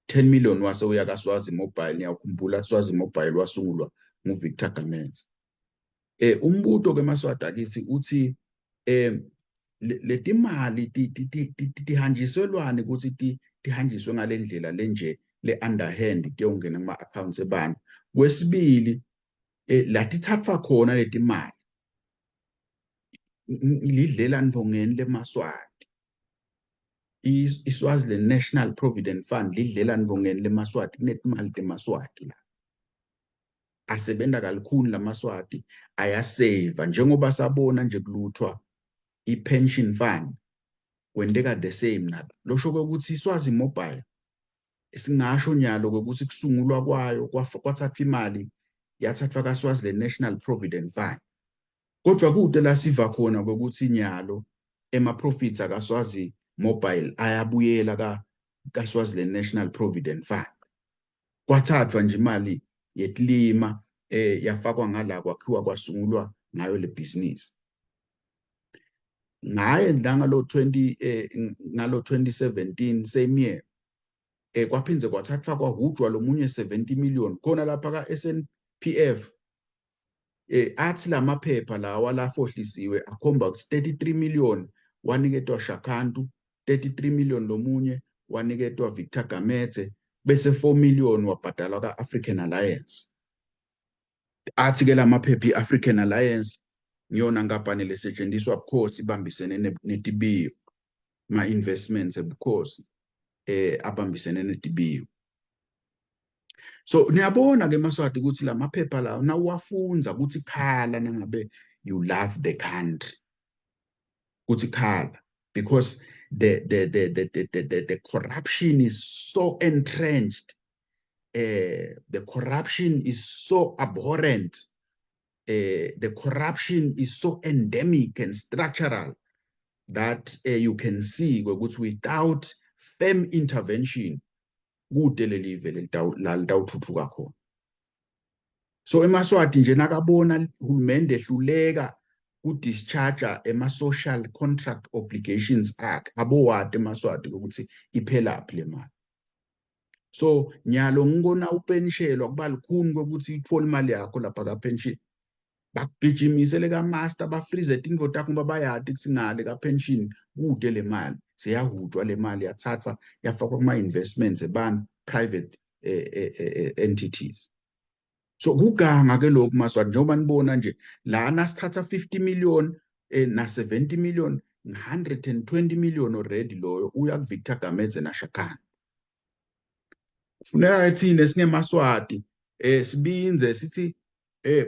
10 million wase uya kaSwazi Mobile. Niyakhumbula, Swazi Mobile wasungulwa nguVictor Gamedze. Umbuto ke, maSwati akithi, uthi letimali tihanjiselwane ukuthi tihanjiswe ngalendlela lenje le underhand tiyongena kuma accounts ebantu? Kwesibili, la tithathwa khona letimali lidlela ndvongeni lemaswati. ISwaziland National Provident Fund lidlela ndvongeni lemaswati, kunetimali temaswati la asebenza kalukhuni lamaswati ayaseva, njengoba sabona nje kuluthwa i-pension fund, kwenteka the same nala. Losho ukuthi iSwazi Mobile, singasho nyalo ukuthi kusungulwa kwayo kwathathwa imali, yathathwa kaSwaziland National Provident Fund, kodwa kude la siva khona ukuthi nyalo ema-profits akaSwazi Mobile ayabuyela ka kaSwaziland National Provident Fund. Kwathathwa nje imali yetilima yafakwa ngala, kwakhiwa, kwasungulwa ngayo le business ngaye ngalo 20 ngalo 2017, same year. Kwaphindze kwathathwa, kwahujwa lomunye 70 million khona lapha ka SNPF. Athi lamaphepha lawa lafohlisiwe akhomba ukuthi 33 million waniketwa Shakantu, 33 million lomunye waniketwa Victor Gamedze, bese 4 million wabhadalwa ka-African Alliance. Athi ke lamaphepha i-African Alliance ngiyona nkampani lesetshenziswa bukhosi, ibambisene netibiyo, ma-investments ebukhosi abambisene netibiyo. So niyabona ke, maSwati, ukuthi lamaphepha lawo nawuwafunza ukuthi khala nangabe you love the country, kuthi khala, because the corruption is so entrenched, the corruption is so abhorrent, the corruption is so endemic and structural that you can see ukuthi without firm intervention kude leli vele la litawuthuthuka khona. So emaSwati nje nakabona uhulumende ehluleka ku-discharge ema-social contract obligations akhe, abowati emaSwati ukuthi iphelaphi le mali. So nyalo ngibona upenishelwa kuba lukhuni kokuthi uthole imali yakho lapha ka-pension, bakugijimisele ka-master, bafreeze tintfo takho, ngoba bayati kutsi ngale ka-pension kude le mali seyahujwa, le mali yathathwa yafakwa kuma-investments ebani private entities. So kuganga ke lokhu, maSwati, njengoba nibona nje lana sithatha 50 million na 70 million, 120 million already loyo uya kuVictor Gamedze naShakana. Kufuneka thina singemaswati sibinze sithi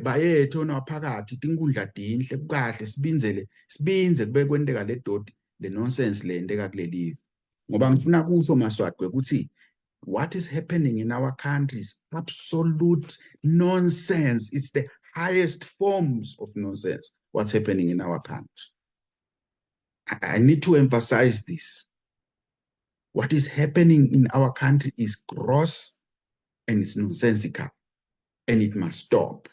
bayethe naphakathi tinkundla tinhle kukahle, sibinzele, sibinze kube kwenteka le doti, le nonsense le yenteka kuleli. Ngoba ngifuna kusho, maSwati, ukuthi what is happening in our country is absolute nonsense. It's the highest forms of nonsense, what's happening in our country. I need to emphasize this. What is happening in our country is gross and it's nonsensical and it must stop.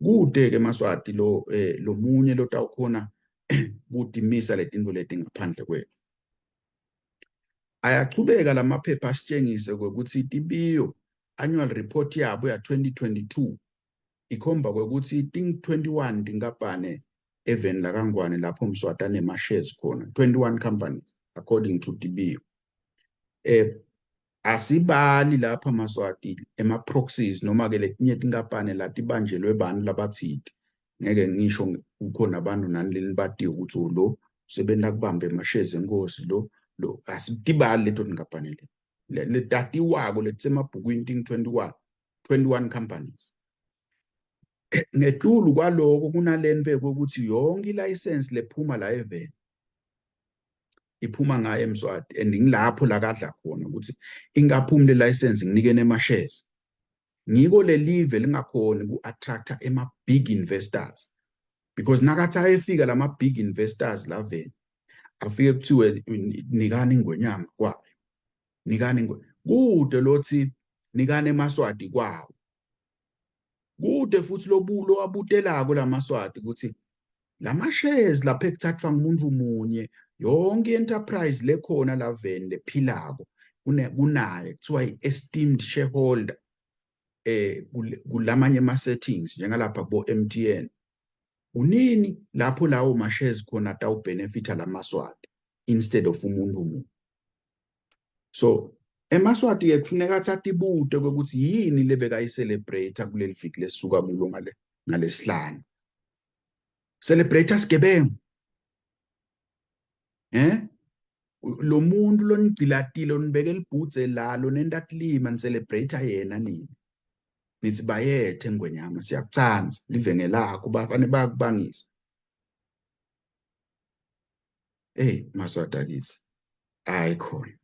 Kude ke, maSwati, lo lomunye lotawukhona. Kutimisa letintfo leti ngaphandle kwethu. Ayachubeka lamaphepha asitshengise kwekutsi Tibiyo annual report yabo ya-2022 ikhomba kwekutsi ting-21 tinkampane eveni lakaNgwane lapho Mswati anema-shares khona, 21 companies according to Tibiyo. Asibali lapha, Maswati, ema-proxies noma ke letinye tinkampane latibanjelwe bantfu labatsite. Ngeke ngisho, kukhona abantu nani lenibatiyo ukuthi lo usebenta kubamba ema-shares enkosi lo lo. Asitibali leto tinkampane le letatiwako letisemabhukwini, ting-21, 21 companies. Ngetulu kwaloko, kunalento ukuthi yonke ilayisensi lephuma la eveni iphuma ngaye Mswati, and ngilapho la kadla khona ukuthi ingaphumi le license nginike nema-shares. Ngiko lelive lingakhoni ku-attracta ema-big investors, because nakathi ayefika lama-big investors laveni, afike kuthiwe nikani ingwenyama kwayo, nikani kude, lothi nikani emaSwati kwawo kude, futhi lobulo wabutelako lamaSwati ukuthi lama-shares lapha ekuthathwa ngumuntu munye, yonke i-enterprise lekhona laveni lephilako kunaye kuthiwa i-esteemed shareholder kulamanye ama-settings njengalapha kubo MTN. Kunini lapho lawo ma-shares khona atawubenefita lamaSwati instead of umuntu munye? So emaSwati-ke kufuneka athi atibute kwekuthi yini lebekayicelebrate kuleli viki lesisuka kulo ngale ngalesihlanu. Celebrate sigebengu, lo muntu lonigcilatile, onibeke libhudze lalo, nenta tilima, nicelebrate yena nini. Nithi bayethe ngwenyama, siyakutsandza, live ngelakho, bafane bayakubangisa. Hey Maswati akithi, hayi khona.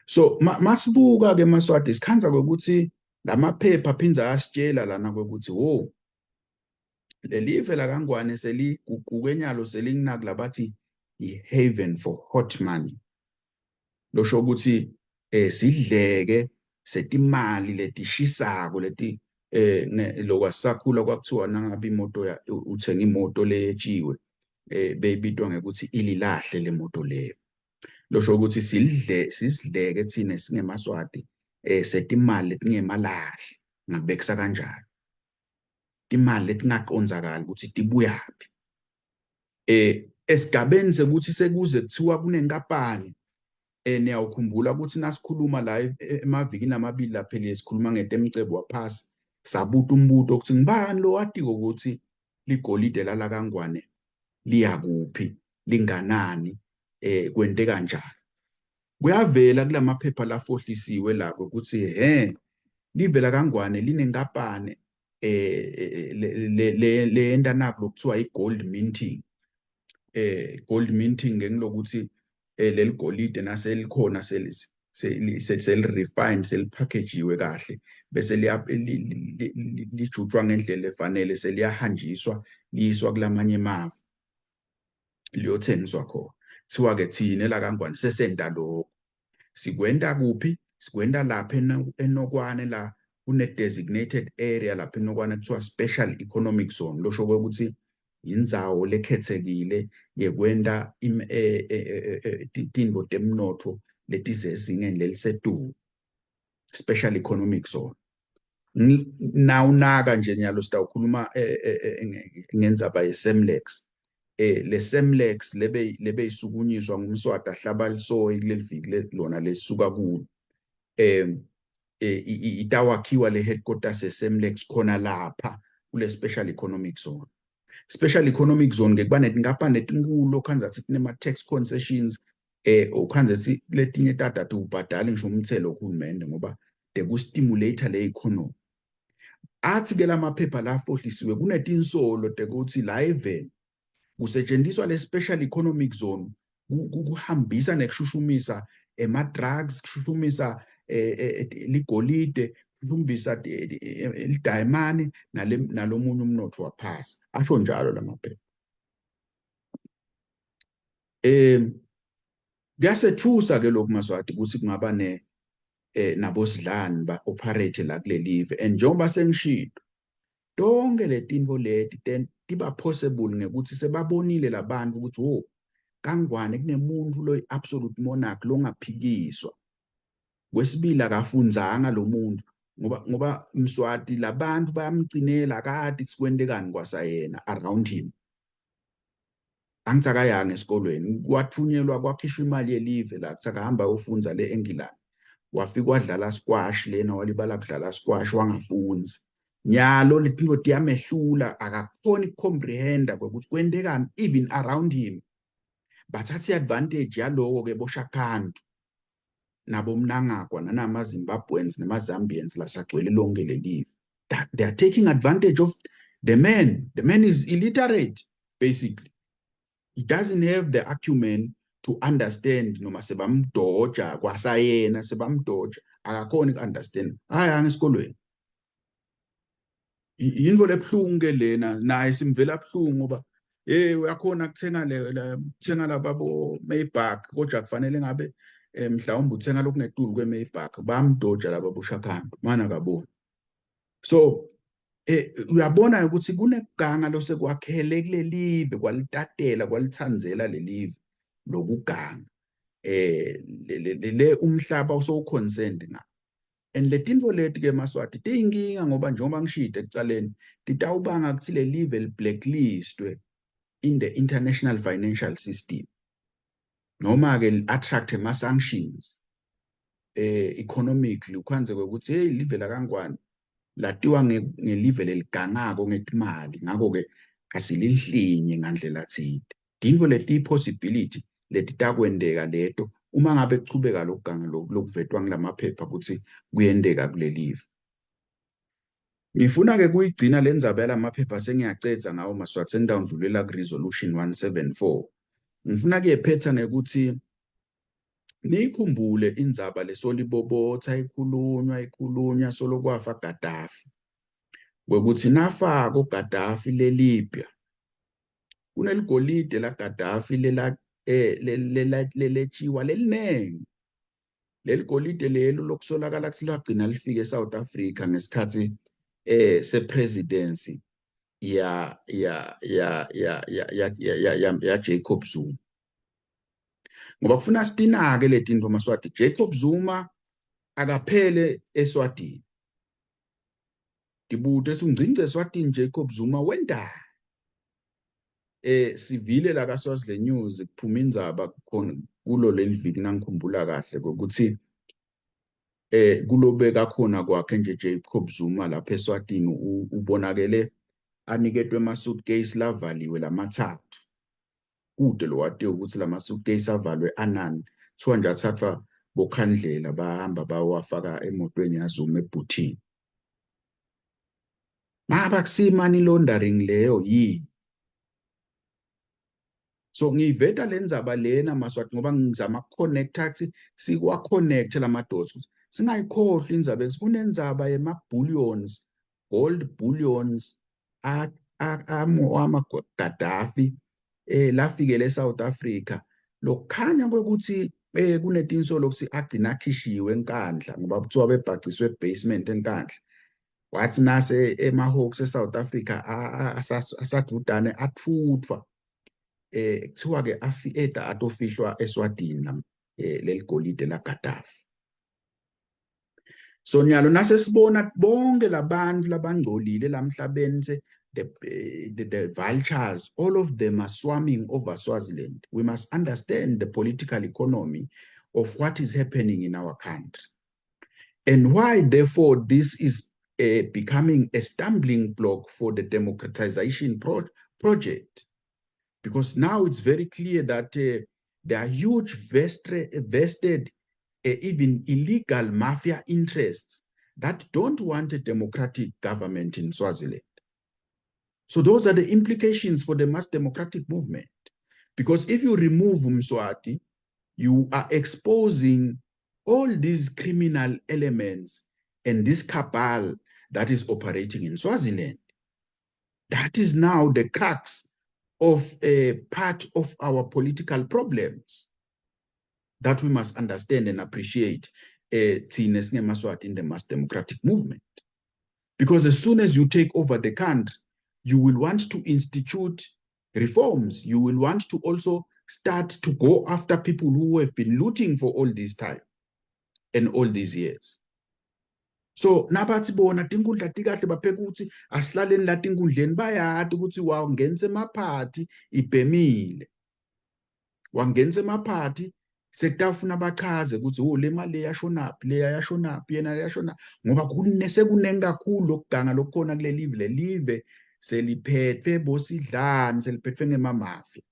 So masibuka ke Maswati, sikhandza kwekuthi lamaphepha aphinza ayasitshela lana kwekuthi wo lelive lakaNgwane seliguquke nyalo, selinginaki labathi i-haven for hot money, losho ukuthi sidleke setimali letishisako leti lokwasakhula kwakuthiwa nangabe imoto, uthenga imoto leyetshiwe, beyibitwa ngekuthi ililahle le moto leyo. Losho ukuthi silidle sisidleke thina singemaSwati setimali letingemalahle, ngakubekisa kanjalo, timali letingaqondzakali ukuthi tibuyaphi, esigabeni sekuthi sekuze kuthiwa kunenkampani. Niyawukhumbula ukuthi nasikhuluma la emavikini amabili laphelile, sikhuluma ngetemcebo waphasi, sabuta umbuto ukuthi ngibani lo watiko ukuthi ligolide lala kaNgwane liya kuphi, linganani, kwente kanjani. Kuyavela kulamaphepha lafohlisiwe la ukuthi he live lakaNgwane linenkampani le yenta naku lokuthiwa i-gold minting. Gold minting ngilokuthi leli golide naselikhona seli-refined, selipackagiwe kahle, bese lijutshwa ngendlela efanele, seliyahanjiswa liyiswa kulamanye emave liyothengiswa khona. Kuthiwa-ke thina la kaNgwane sesenta lokho. Sikwenta kuphi? Sikwenta lapha eNokwane, la kune-designated area lapha eNokwane kuthiwa special economic zone, losho ukuthi indzawo lekhethekile yekwenta tintfo temnotfo letisezingeni lelisetulu, special economic zone. Nawunaka nje nyalo, sitawukhuluma ngendzaba ye-Semlex. Le Semlex lebe isukunyiswa ngumSwati ahlaba lisoyi kuleli viki lona lesuka kulo, itawakhiwa le headquarters ye-Semlex khona lapha kule special economic zone. Special economic zone ke kuba netinkampani letinkulu okhandza tinema-tax concessions, ukhandze letinye tadati ubhadali ngisho umthelo kuhulumende ngoba tekustimulate le economy. Athi ke lamaphepha lafohlisiwe kunetinsolo tekuthi la eveni kusetshenziswa le special economic zone kuhambisa nekushushumisa ema-drugs, kushushumisa ligolide, kushushumisa lidayimani nalomunye umnotfo waphasi. Asho njalo lamaphepha. Kuyasethusa ke lokhu, Maswati, ukuthi kungaba ne nabosidlani ba-operate la kuleli live, and njengoba sengishilo, tonke letintfo leti Tiba possible ngekuthi sebabonile labantu ukuthi, oh, kaNgwane kunemuntu lo absolute monarch longaphikiswa. Kwesibili, akafundzanga lo muntu, ngoba Mswati labantu bayamcinela, akati kwentekani kwasayena around him. Angithi akayanga esikolweni, kwathunyelwa, kwakhishwa imali yelive la kuthi akahamba ayofundza le eNgilandi. Wafika wadlala squash lena, walibala kudlala squash, wangafundzi. Nyalo letinto tiyamehlula, akakhoni ukucomprehenda kwekuthi kwentekani even around him. Bathatha i-advantage yaloko-ke boShakhantu nabomnangagwa nanama-Zimbabweans nema-Zambians lasagcwele lonke lelive. They are taking advantage of the man. The man is illiterate, basically. He doesn't have the acumen to understand, noma sebamdoja kwasayena, sebamdoja, akakhoni uku-understand, ayanga esikolweni. Yintfo lebuhlungu ke lena, naye simvela buhlungu ngoba hey, uyakhona kuthenga le kuthenga laba bo Maybach, kodwa kufanele ngabe mhlawumbe uthenga lokungetulu kwe-Maybach. Bayamdoja laba boshakhantu mana akaboni. So uyabona ukuthi kunekuganga losekwakhele kulelive, kwalitatela, kwalithandzela lelive lokuganga, le umhlaba usowuconcerned nga. And letinto leti ke, maSwati, tiyinkinga ngoba njengoba ngishilo ekucaleni, titawubanga kutsi le live li-blacklistwe in the international financial system, noma ke attract ama sanctions economically, ukhandze ukuthi hey, live lakaNgwane latiwa ngelive leligangako ngetimali, ngakho ke asilihlinye ngandlela thile. Tintfo leti possibility letitakwenteka leto uma ngabe kuchubeka lokuganga lokuvetwa ngilamaphepha ukuthi kuyenteka kulelive. Ngifuna ke kuyigcina le ndzaba yalamaphepha, sengiyacedza ngawo, maSwati, sengitawundlulela ku-resolution 174. Ngifuna kuyephetha ngekuthi niyikhumbule indzaba lesolibobotha ikhulunywa, ikhulunywa solo kwafa Gaddafi, kwekuthi nafako Gaddafi leLibya kuneligolide la Gaddafi lela leletshiwa lelinengi. Leli golide lelo lokusolakala kuthi lagcina lifike eSouth Africa ngesikhathi sepresidency ya Jacob Zuma, ngoba kufuna sitinake letinto, maSwati. Jacob Zuma akaphele eSwatini, tibute ungcingce eSwatini, Jacob Zuma wendani? Sivile la ka Swaziland News kuphuma indzaba khona kulo leli viki, nangikhumbula kahle, ukuthi kulobeka khona kwakhe nje Jacob Zuma lapha eSwatini, ubonakele aniketwe ama suitcase lavaliwe lamathathu. Kude lo watiyo ukuthi lama suitcase avalwe anani. Kuthiwa nje athathwa bokhandlela, bahamba bawafaka emotweni yaZuma ebhuthini. Ngaba kusiyi money laundering leyo yini? So ngiyiveta le ndzaba lena, maSwati, ngoba ngizama ukuconnecta kuthi sikwa-connect lama dots, singayikhohlwa indzaba. Kunendzaba yema-bullions, gold bullions ama-Gaddafi lafikele eSouth Africa, lokukhanya kwekuthi kunetinsolo ukuthi agcina akhishiwe eNkandla, ngoba kuthiwa bebhaciswe basement eNkandla. Wathi nase ema-Hawks eSouth Africa asadudane atfutfwa, kuthiwa ke eda atofihlwa eSwatini leli golide la Gaddafi. So nyalo nase sibona bonke labantu labangcolile lamhlabeni, the vultures, all of them are swarming over Swaziland. We must understand the political economy of what is happening in our country and why therefore this is becoming a stumbling block for the democratization project, because now it's very clear that there are huge vested, even illegal mafia interests that don't want a democratic government in Swaziland. So those are the implications for the mass democratic movement. Because if you remove Mswati, you are exposing all these criminal elements and this cabal that is operating in Swaziland. That is now the crux of a part of our political problems that we must understand and appreciate thina singemaSwati in the mass democratic movement. Because as soon as you take over the country, You will want to institute reforms. You will want to also start to go after people who have been looting for all this time and all these years. So nabathi bona tinkundla tikahle, bapheka ukuthi asihlaleni la tinkundleni, bayati ukuthi wangenisa emaphathi ibhemile, wangenisa emaphathi sekutafuna bachaze ukuthi, oh, le mali yashonaphi, leya yashonaphi, yena yashona, ngoba sekuningi kakhulu lokuganga lokukhona kuleli live. Le live seliphethwe bosidlani, seliphethwe ngemamafia.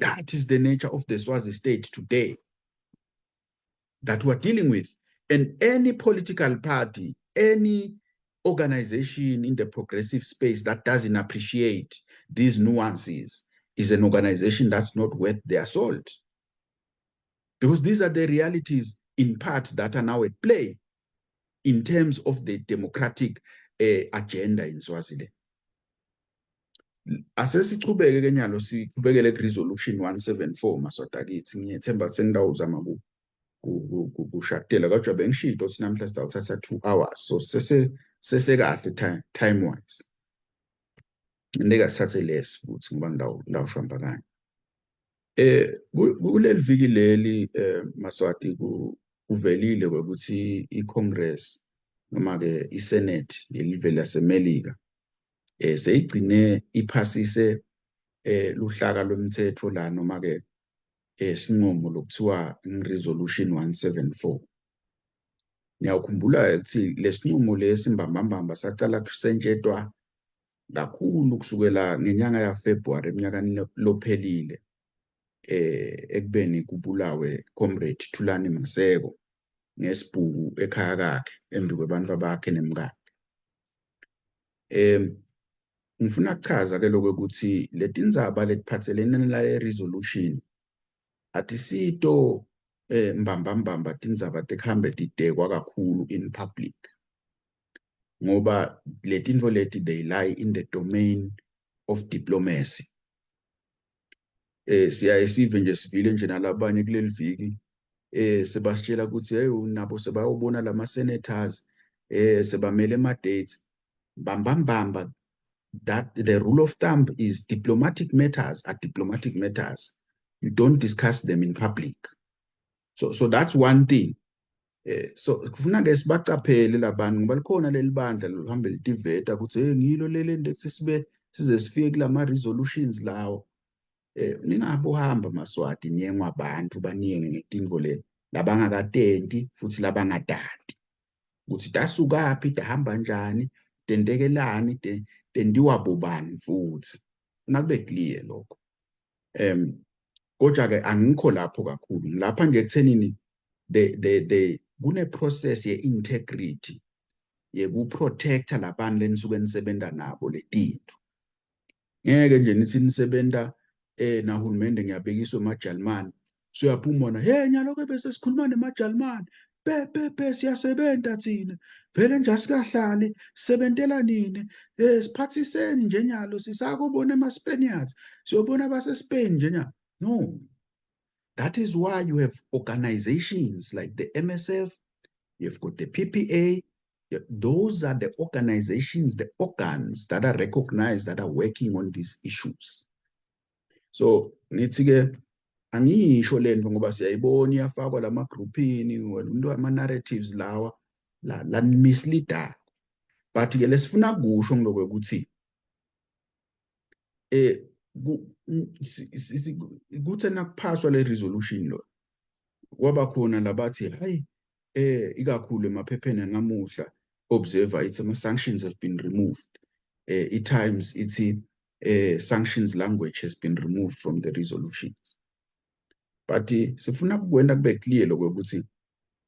That is the nature of the Swazi state today that we're dealing with. And any political party, any organization in the progressive space that doesn't appreciate these nuances is an organization that's not worth their salt, because these are the realities in part that are now at play in terms of the democratic agenda in Swaziland. Asesichubeke ke nyalo, sichubekele ku-resolution 174, masoda akithi. Ngiyethemba ukuthi sengidawuzama kushadela, kodwa bengishilo ukuthi namhla sidawuthatha 2 hours, so sese sesekahle time wise. Ngeke sithathe less futhi ngoba ngidawushamba kanye. Kuleli viki leli, Maswati, kuvelile ukuthi iCongress noma ke iSenate yelive laseMelika seyigcine iphasise luhlaka lomthetho la noma ke sinqumo lokuthiwa resolution 174. Niyawukhumbula ukuthi lesinqumo lesi mbambambamba saqala kusentshetwa kakhulu kusukela ngenyanga ya February eminyakeni lophelile, ekubeni kubulawe Comrade Thulani Maseko ngesibhuku ekhaya kakhe embi kwebantu bakhe nemkakhe. Ngifuna kuchaza ke lokho ukuthi letindzaba letiphathelene nale resolution atisito mbamba mbamba tindzaba tekuhambe tidekwa kakhulu in public, ngoba letintfo leti, they lie in the domain of diplomacy. Siyaye sive nje, sivile nje nalabanye kuleli viki sebasitshela ukuthi, hey, nabo sebayobona lama senators, sebamele ama dates bamba mbamba. That the rule of thumb is diplomatic matters are diplomatic matters. You don't discuss them in public. So that's one thing. So kufuna ke sibacaphele labantu, ngoba likhona leli bandla lihambe litiveta ukuthi, hey, ngilo leli ndethi sibe size sifike kulama resolutions lawo. Ningabohamba, Maswati, niyengwa abantu baniyenge ngetintfo le labangakatenti futhi labangadati ukuthi tasukaphi, tahamba njani, tentekelani, tendiwa bobani futhi. Funa kube clear lokho. Kodwa ke angikho lapho kakhulu, ngilapha nje ekuthenini the kune process ye integrity yekuprotecta labantu lenisuke nisebenta nabo. Letinto ngeke nje nithi nisebenta nahulumende, ngiyabekiswa emajalimane, siyaphuma wona, hey, nyalo ke bese sikhuluma nemajalimane, pe pe pe, siyasebenta thina vele nje, asikahlali, sisebentela nini, siphathiseni nje nyalo, sisakubona ema-Spaniards, siyobona base-Spain nje nyalo. No, that is why you have organizations like the MSF, you've got the PPA. Those are the organizations, the organs that are recognized that are working on these issues. So ngithi ke angisho lento ngoba siyayibona iyafakwa lama groupini into, ama narratives lawa la misleader, but ke lesifuna kusho ngiloko ukuthi kuthe nakuphaswa le resolution lo, kwaba khona labathi hayi, ikakhulu emaphepheni namuhla, Observer ithi ama sanctions have been removed, i-Times ithi sanctions language has been removed from the resolutions. But sifuna kukwenda kube clear lokho ukuthi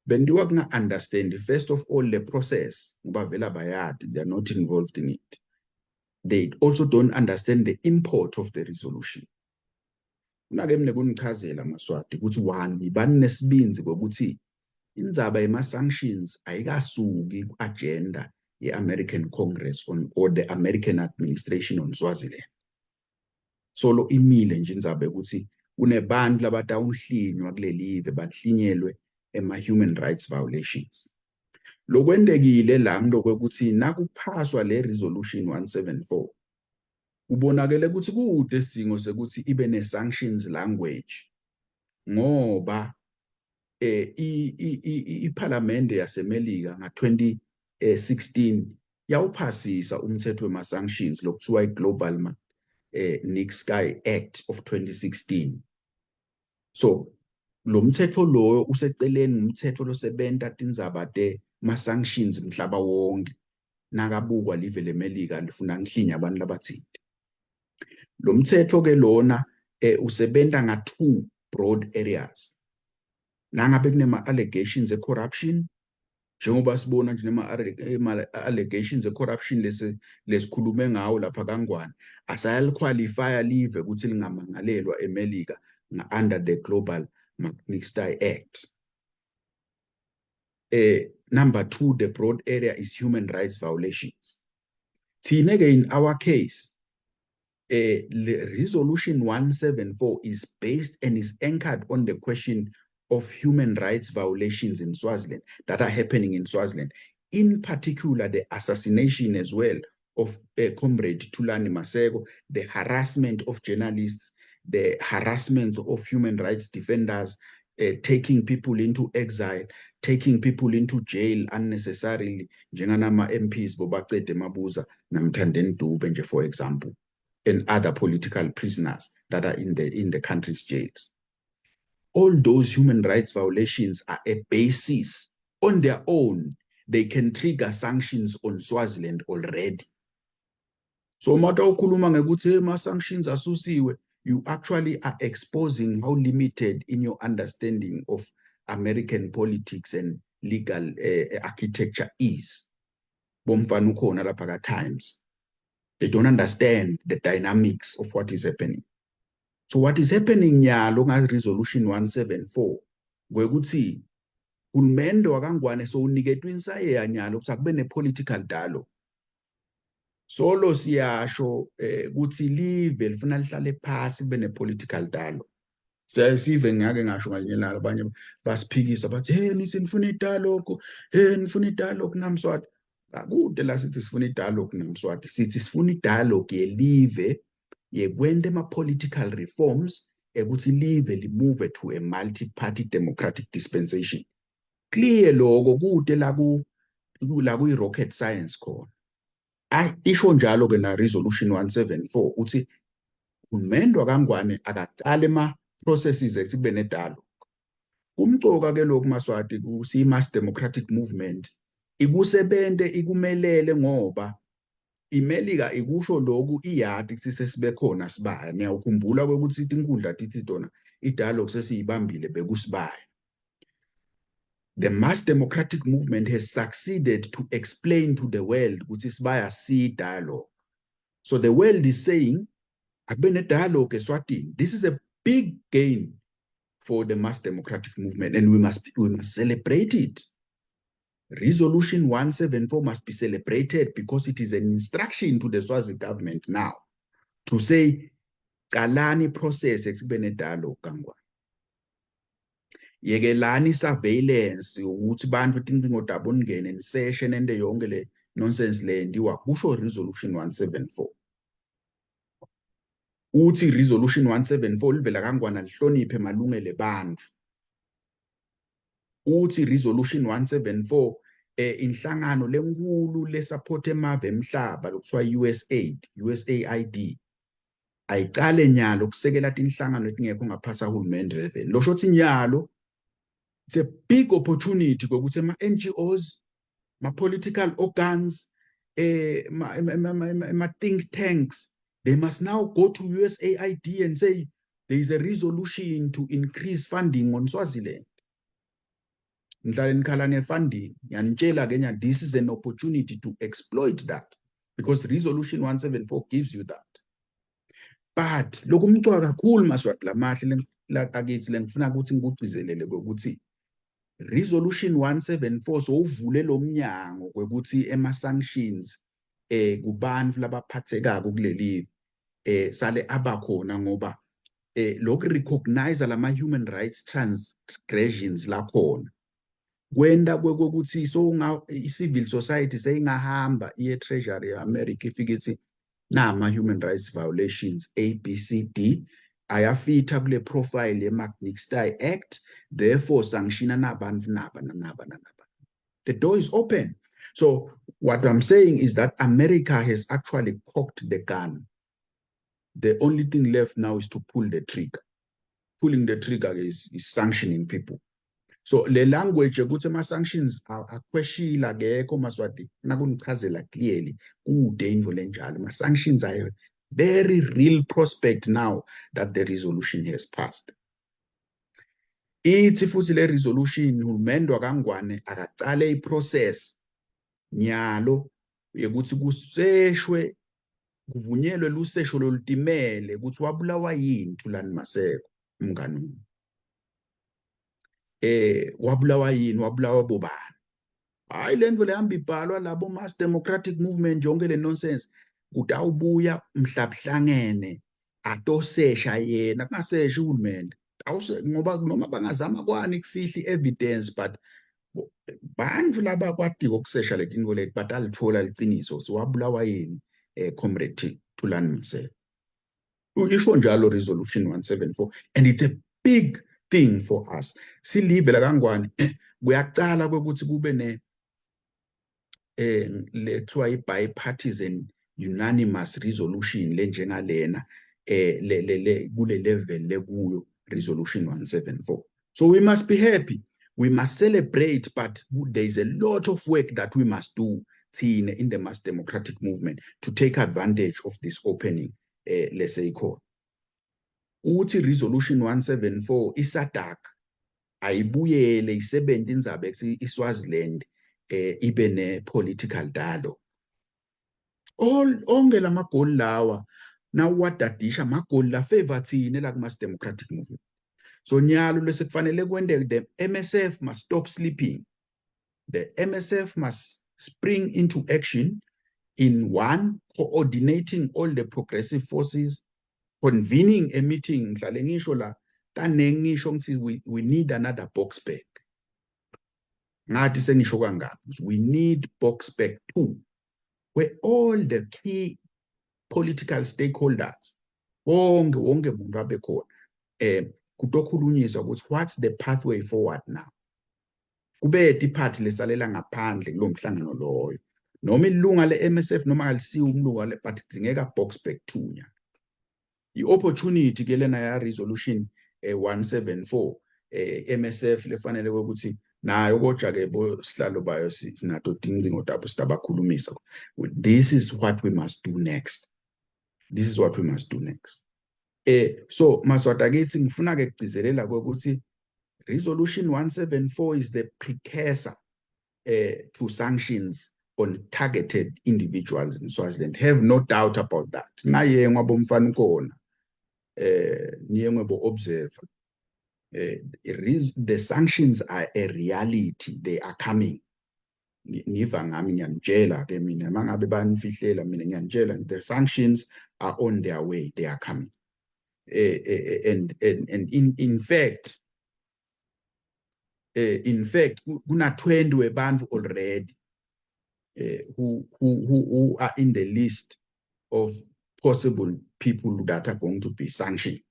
bendiwa kunga understand first of all the process, ngoba vele abayadi, they are not involved in it. They also don't understand the import of the resolution. Kunake mina kunichazela, Maswati, ukuthi one, ibani nesibinzi kokuthi indzaba yema-sanctions ayikasuki ku-agenda ye-American Congress on or the American administration on Swaziland. Solo imile nje indzaba yokuthi kunebantu labatawunhlinywa kuleli live, bahlinyelwe ema-human rights violations. Lokwentekile la mlokwekuthi nakuphaswa le resolution 174, kubonakele ukuthi kude isidingo sekuthi ibe ne-sanctions language, ngoba iPhalamende yaseMelika nga-2016 yawuphasisa umthetho wema-sanctions lokuthiwa i-Global Magnitsky Act of 2016. So lo mthetho loyo useceleni, umthetho losebenta tindzaba te-ma-sanctions mhlaba wonke nakabukwa live leMelika lifuna kuhlinya abantu labathile. Lo mthetho ke lona usebenta nga two broad areas: nangabe kunema allegations e-corruption, njengoba sibona nje nema allegations e-corruption lesi lesikhulume ngawo lapha kaNgwane, asayaliqualifya live ukuthi lingamangalelwa eMelika under the Global Magnitsky Act. Number 2, the broad area is human rights violations. Thine ke, in our case, resolution 174 is based and is anchored on the question of human rights violations in Swaziland that are happening in Swaziland, in particular the assassination as well of Comrade Thulani Maseko, the harassment of journalists, the harassment of human rights defenders, taking people into exile, taking people into jail unnecessarily, njenganama MPs boBacede Mabuza naMthandeni Dube nje, for example, and other political prisoners that are in the country's jails. All those human rights violations are a basis on their own. They can trigger sanctions on Swaziland already. So mata ukhuluma ngekuthi ma sanctions asusiwe, you actually are exposing how limited in your understanding of American politics and legal architecture is. Bomfana ukhona lapha ka Times. They don't understand the dynamics of what is happening. So what is happening nyalo nga resolution 174 kwekuthi hulumende wakaNgwane sowuniketwe insayeya nyalo ukuthi akube ne-political dialogue. Solo siyasho ukuthi live lifuna lihlale phasi, kube ne-political dialogue. Sive ngake ngasho ngalinye ilanga, abanye basiphikisa bathi, "Hey, nithi nifuna i-dialogue, hey, nifuna i-dialogue naMswati." Akude la sithi sifuna i-dialogue naMswati, sithi sifuna i-dialogue yelive yekwenta ama-political reforms ekuthi live limove to a multi-party democratic dispensation. Clear lokho, kude la ku la kuyi-rocket science khona. Ay, isho njalo ke na resolution 174 uthi uhulumende wakaNgwane akaqale ma processes ekuthi kube ne-dialogue. Kumcoka ke lokhu, maSwati, kusi mass democratic movement ikusebente ikumelele, ngoba iMelika ikusho lokhu iyadi kuthi sesibe khona sibaya. Niyawukhumbula ukuthi tinkundla tithi tona i-dialogue sesiyibambile bekusibaya. The mass democratic movement has succeeded to explain to the world ukuthi sibaya si dialogue. So the world is saying akube ne-dialogue eSwatini. This is a big gain for the mass democratic movement and we must celebrate it. Resolution 174 must be celebrated because it is an instruction to the Swazi government now to say qalani process ekube ne-dialogue kaNgwane, yekelani surveillance ukuthi bantu tincingo tabo ningene niseshe nente yonke le nonsense le ndiwa kusho resolution 174. Uthi resolution 174 livela kaNgwane lihloniphe malungelo ebantfu. Uthi resolution 174 inhlangano lenkulu lesupport emave emhlaba lokuthiwa USAID, USAID ayicale nyalo kusekela tinhlangano letingekho ngaphasi ahulumende level. Losho ukuthi nyalo it's a big opportunity kokuthi ama-NGOs, ma-political organs, ma think tanks, they must now go to USAID and say there is a resolution to increase funding on Swaziland. Ngihlale nikhala nge-funding, ngiyanitshela ke nya, this is an opportunity to exploit that because resolution 174 gives you that. But lokumcoka kakhulu, maSwati lamahle akithi, lengifuna ukuthi ngikugcizelele ukuthi resolution 174 sowuvule lo mnyango kwekuthi ema-sanctions kubantu labaphathekako kuleli sale abakhona, ngoba lokhu recognize lama human rights transgressions lakhona. Kwenta kwekuthi so i-civil society seyingahamba iye Treasury ye-America, ifike ithi nama human rights violations A, B, C, D ayafitha kule profile ye-Magnitsky Act, therefore sanctiona nabantu naba nanaba nanaba. The door is open. So what I'm saying is that America has actually cocked the gun. The only thing left now is to pull the trigger. Pulling the trigger is sanctioning people. So le language ukuthi ama-sanctions akhweshila akekho, Maswati, nakunichazela clearly, kude into lenjalo. Ama-sanctions are a very real prospect now that the resolution has passed. Ithi futhi le resolution, uhulumende wakaNgwane akacale iprocess nyalo yekuthi kuseshwe, kuvunyelwe lusesho lolutimele ukuthi wabulawa yini Thulani Maseko, umngani wami. Wabulawa yini? Wabulawa bobani? Hayi, le nto lehamba ibhalwa labo mass democratic movement, yonke le nonsense. Kutawubuya mhlabuhlangene atosesha yena, kungaseshi uhulumende. Ngoba noma bangazama kwani kufihla i-evidence, but bantfu labakwatiko ukusesha letinto leti batalitfola liciniso ukuthi wabulawa yini Comrade Thulani Maseko. Isho njalo resolution 174, and it's a big thing for us silive lakaNgwane. Kuyacala kwekuthi kube ne lethiwa i-bipartisan unanimous resolution lenjengalena le le kule level lekuyo resolution 174. So we must be happy, we must celebrate, but there is a lot of work that we must do thina in the mass democratic movement to take advantage of this opening leseyikhona. Uthi resolution 174, iSADC ayibuyele isebenze indzaba ethi iSwaziland ibe ne political dialogue. All onke lamagoli lawa nawuwadadisha, amagoli la favor thina la kuma democratic movement. So nyalo lesekufanele kwenteke, the MSF must stop sleeping. The MSF must spring into action in one, coordinating all the progressive forces, convening a meeting. Ngihlale ngisho la kaningi, ngisho ngithi we need another Boksburg. Ngathi sengisho kangaphi, we need Boksburg 2, where all the key political stakeholders, bonke, wonke umuntu abe khona, kutokhulunyiswa ukuthi what's the pathway forward now. Kube iphathi lesalela ngaphandle kulo mhlangano loyo, noma ilunga le-MSF noma alisiwo umlunga le, but kudingeka Boksburg 2 nya. I-opportunity ke lena ya resolution 174, MSF lefanele ukuthi nayo kodwa ke bosihlalo bayo sinato tincingo tabo, sitabakhulumisa. This is what we must do next. This is what we must do next. So Maswati akithi, ngifuna ke kugcizelela ukuthi resolution 174 is the precursor to sanctions on targeted individuals in Swaziland. Have no doubt about that. Ngayengwa bomfana ukona niyengwe bo observer. The sanctions are a reality, they are coming. Niva ngami, ngiyanitshela ke mina, mangabe banifihlela, mina ngiyanitshela, the sanctions are on their way, they are coming. And in fact kuna 20 webantu already who are in the list of possible people that are going to be sanctioned.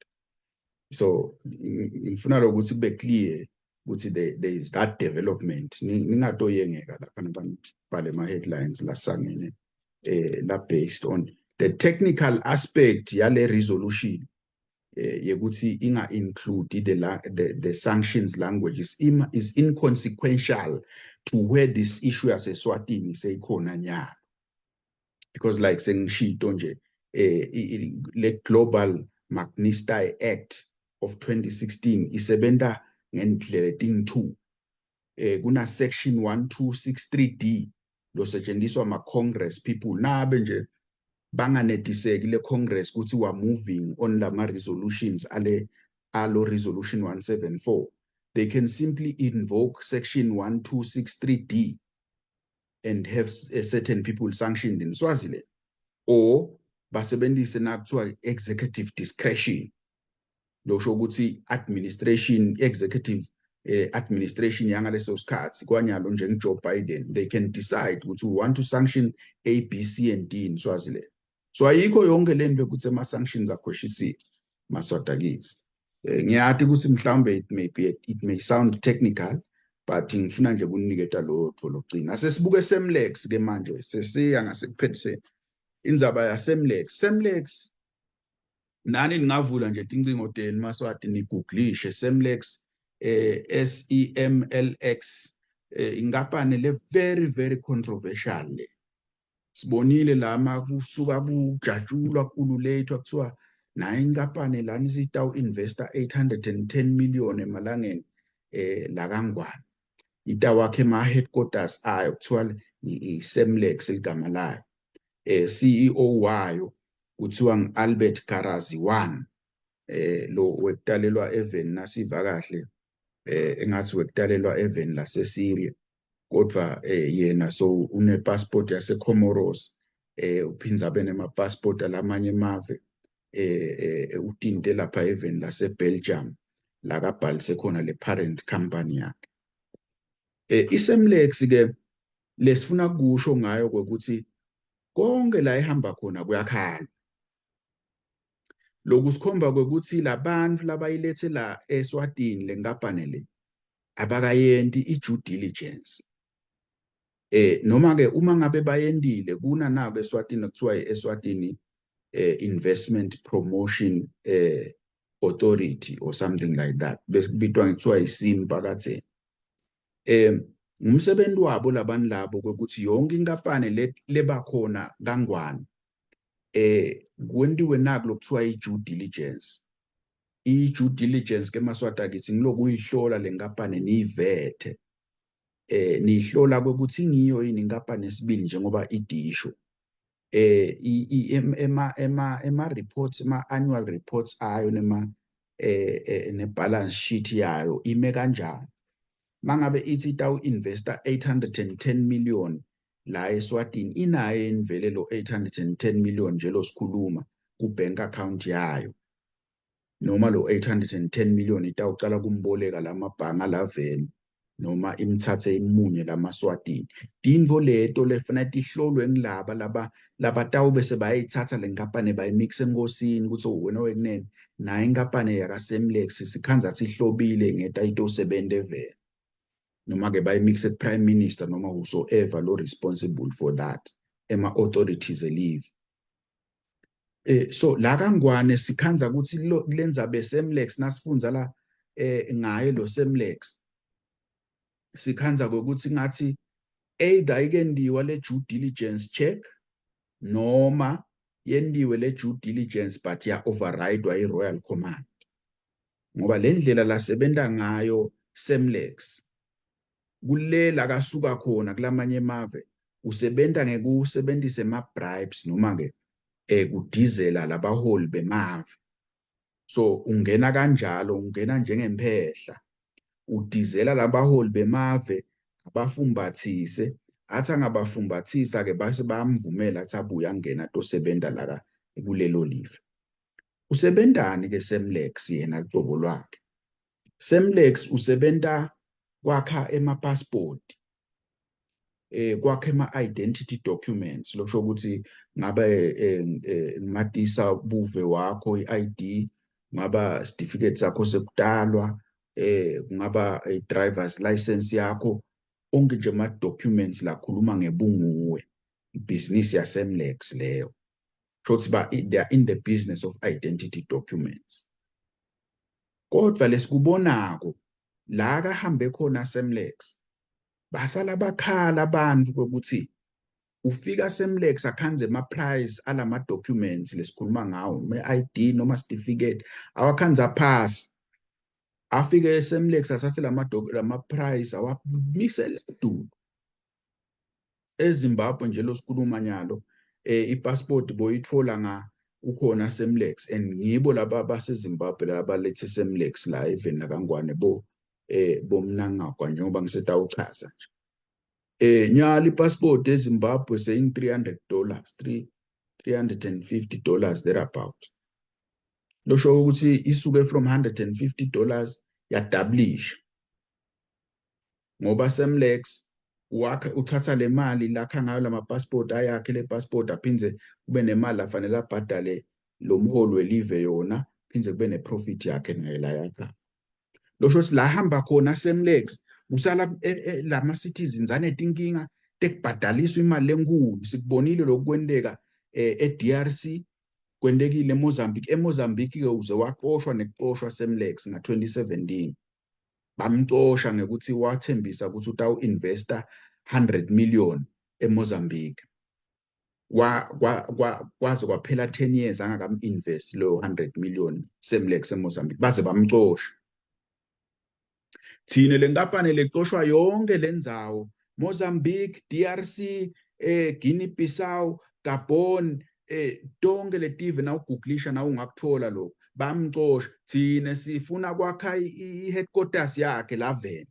So ngifuna lokuthi kube clear ukuthi there is that development. Ningatoyengeka lapha nababhale ama headlines lasangene la based on the technical aspect yale resolution yekuthi inga include the sanctions language is inconsequential to where this issue yaseSwatini seyikhona nyalo, because like sengishito nje, le Global Magnitsky Act of 2016 isebenta ngendlela etingu-2. Kuna section 1263D losetshenziswa ama congress people nabe nje banganetiseki le congress ukuthi we are moving on lama resolutions ale alo resolution 174, they can simply invoke section 1263D and have certain people sanctioned in Swaziland, or basebenzise nakuthiwa executive discretion, losho ukuthi administration executive Administration yangaleso sikhathi kwanyalo njenge-Joe Biden, they can decide ukuthi we want to sanction A, B, C and D in Swaziland. So ayikho yonke lento ukuthi ama-sanctions akhweshisiwe, maSwati akithi. Ngiyati ukuthi mhlawumbe it may sound technical, but ngifuna nje kuniketa lotho logcina. Asesibuke Semlex ke manje, sesiya ngasekuphethiseni indzaba yaSemlex. Semlex, nani ningavula nje tincingo tenu, maSwati, nigugulishe Semlex, SEMLX, inkampani le very very controversial le. Sibonile lama kusuka kujatshulwa, kululethwa, kuthiwa nayo inkampani lana isitawu investa 810 million emalangeni la kaNgwane, itawakhe ema headquarters ayo, kuthiwa i-Semlex ligama layo. CEO wayo kuthiwa ngi-Albert Karazi 1, lo wekutalelwa even nasiva kahle engathi wekutalelwa even lase-Syria, kodwa yena so une passport yase Comoros, uphinza abe nema passport alamanye emave, utinte lapha even lase Belgium la kabhalise khona le parent company yakhe. ISemlex ke lesifuna kusho ngayo ukuthi konke la ihamba khona kuyakhala. Lokhu sikhomba kwekuthi labantu labayilethe la eSwatini le nkampani le abakayenti i-due diligence, noma ke uma ngabe bayentile kuna nako eSwatini kuthiwa eSwatini Investment Promotion Authority or something like that, besibitwa ngithiwa iSimpa kadzeni. Umsebenzi wabo labantu labo kwekuthi yonke inkampani leba khona kaNgwane kwentiwe naku lokuthiwa i-due diligence. I-due diligence ke, maSwati akithi, ngilokuyihlola le nkampani, niyivethe, nihlola kwekuthi ngiyo yini inkampani esibili njengoba idisho, ema reports, ema annual reports ayo, nema ne balance sheet yayo ime kanjani. Mangabe ithi itawu investa 810 million la eSwatini, inayo invele lo 810 million nje lo sikhuluma ku bank account yayo, noma lo 810 million itawucala kumboleka lamabhanga laveni, noma imthathe imunye lamaSwatini? Tintfo leto lefanele tihlolwe ngilaba laba labatawube sebayayithatha le nkampani, bayimixa enkosini ukuthi wena wekunene nayo inkampani yakaSemlex sikhandza sihlobile ngeta itosebenta eveni, noma-ke bayimixe ku-prime minister noma whosoever lo responsible for that, ema-authorities elive. So la kaNgwane sikhandza ukuthi kulendzaba eSemlex, nasifundza la ngaye lo Semlex, sikhandza ukuthi ngathi either ikendiwa le due diligence check noma yendiwe le due diligence but ya override i-Royal Command, ngoba le ndlela lasebenta ngayo Semlex kulela kasuka khona kulamanye emave, usebenta ngekusebenzisa ema-bribes noma-ke kudizela labaholi bemave. So ungena kanjalo, ungena njengemphehla, udizela labaholi bemave, abafumbathise, athi angabafumbathisa-ke base bayamvumela athi abuye angena atosebenta la kulelo live. Usebentani-ke Semlex yena lucobo lwakhe? Semlex usebenta kwakha ema-passport, kwakha ema-identity documents, lokusho ukuthi ngabe ngimatisa buve wakho, i-ID, kungaba certificate sakho sekutalwa, kungaba i-driver's license yakho, onke nje ama-documents lakhuluma ngebunguwe. Ibhizinisi yaSemlex leyo, shothi ba they are in the business of identity documents. Kodwa lesikubonako la kahambe khona Semlex, basala bakhala abantu ukuthi ufika Semlex akhanze ama-price alama documents lesikhuluma ngawo, me-ID noma certificate, awakhanza phasi. Afike eSemlex athathe lama price awamisele phezulu. EZimbabwe nje lo sikhuluma nyalo, ipassport boyithola nga ukhona Semlex, and ngibo laba baseZimbabwe laba lethe Semlex la even la kaNgwane, bo bomnangagwa, njengoba ngisetawuchaza nje. Nyalo ipassport eZimbabwe seying $300, 3 $350 thereabout. Losho ukuthi isuke from $150 yadablisha. Ngoba Semlex wakhe uthatha le mali lakha ngayo lama-passport, ayakhe le passport, aphindze kube nemali afanele abhadale lo mholi welive yona, phindze kube ne-profit yakhe naye la yakha. Losho ukuthi la hamba khona Semlex kusala lama-citizens anetinkinga tekubhadaliswa imali lenkulu. Sikubonile lokhu kwenteka e-DRC, kwentekile eMozambique. EMozambique-ke uze waqoshwa nekuqoshwa Semlex nga-2017, bamcosha ngekuthi wathembisa ukuthi utawu-investa 100 million eMozambique, kwaze kwaphela 10 years angakam-invest leyo 100 million Semlex eMozambique, baze bamcosha. Thine le nkampani lecoshwa yonke lendzawo, Mozambique, DRC, Guinea Bissau, Gabon, tonke letive, nawugooglisha nawe ungakuthola lokho, bamcosha. Thine sifuna kwakha i-headquarters yakhe la, vena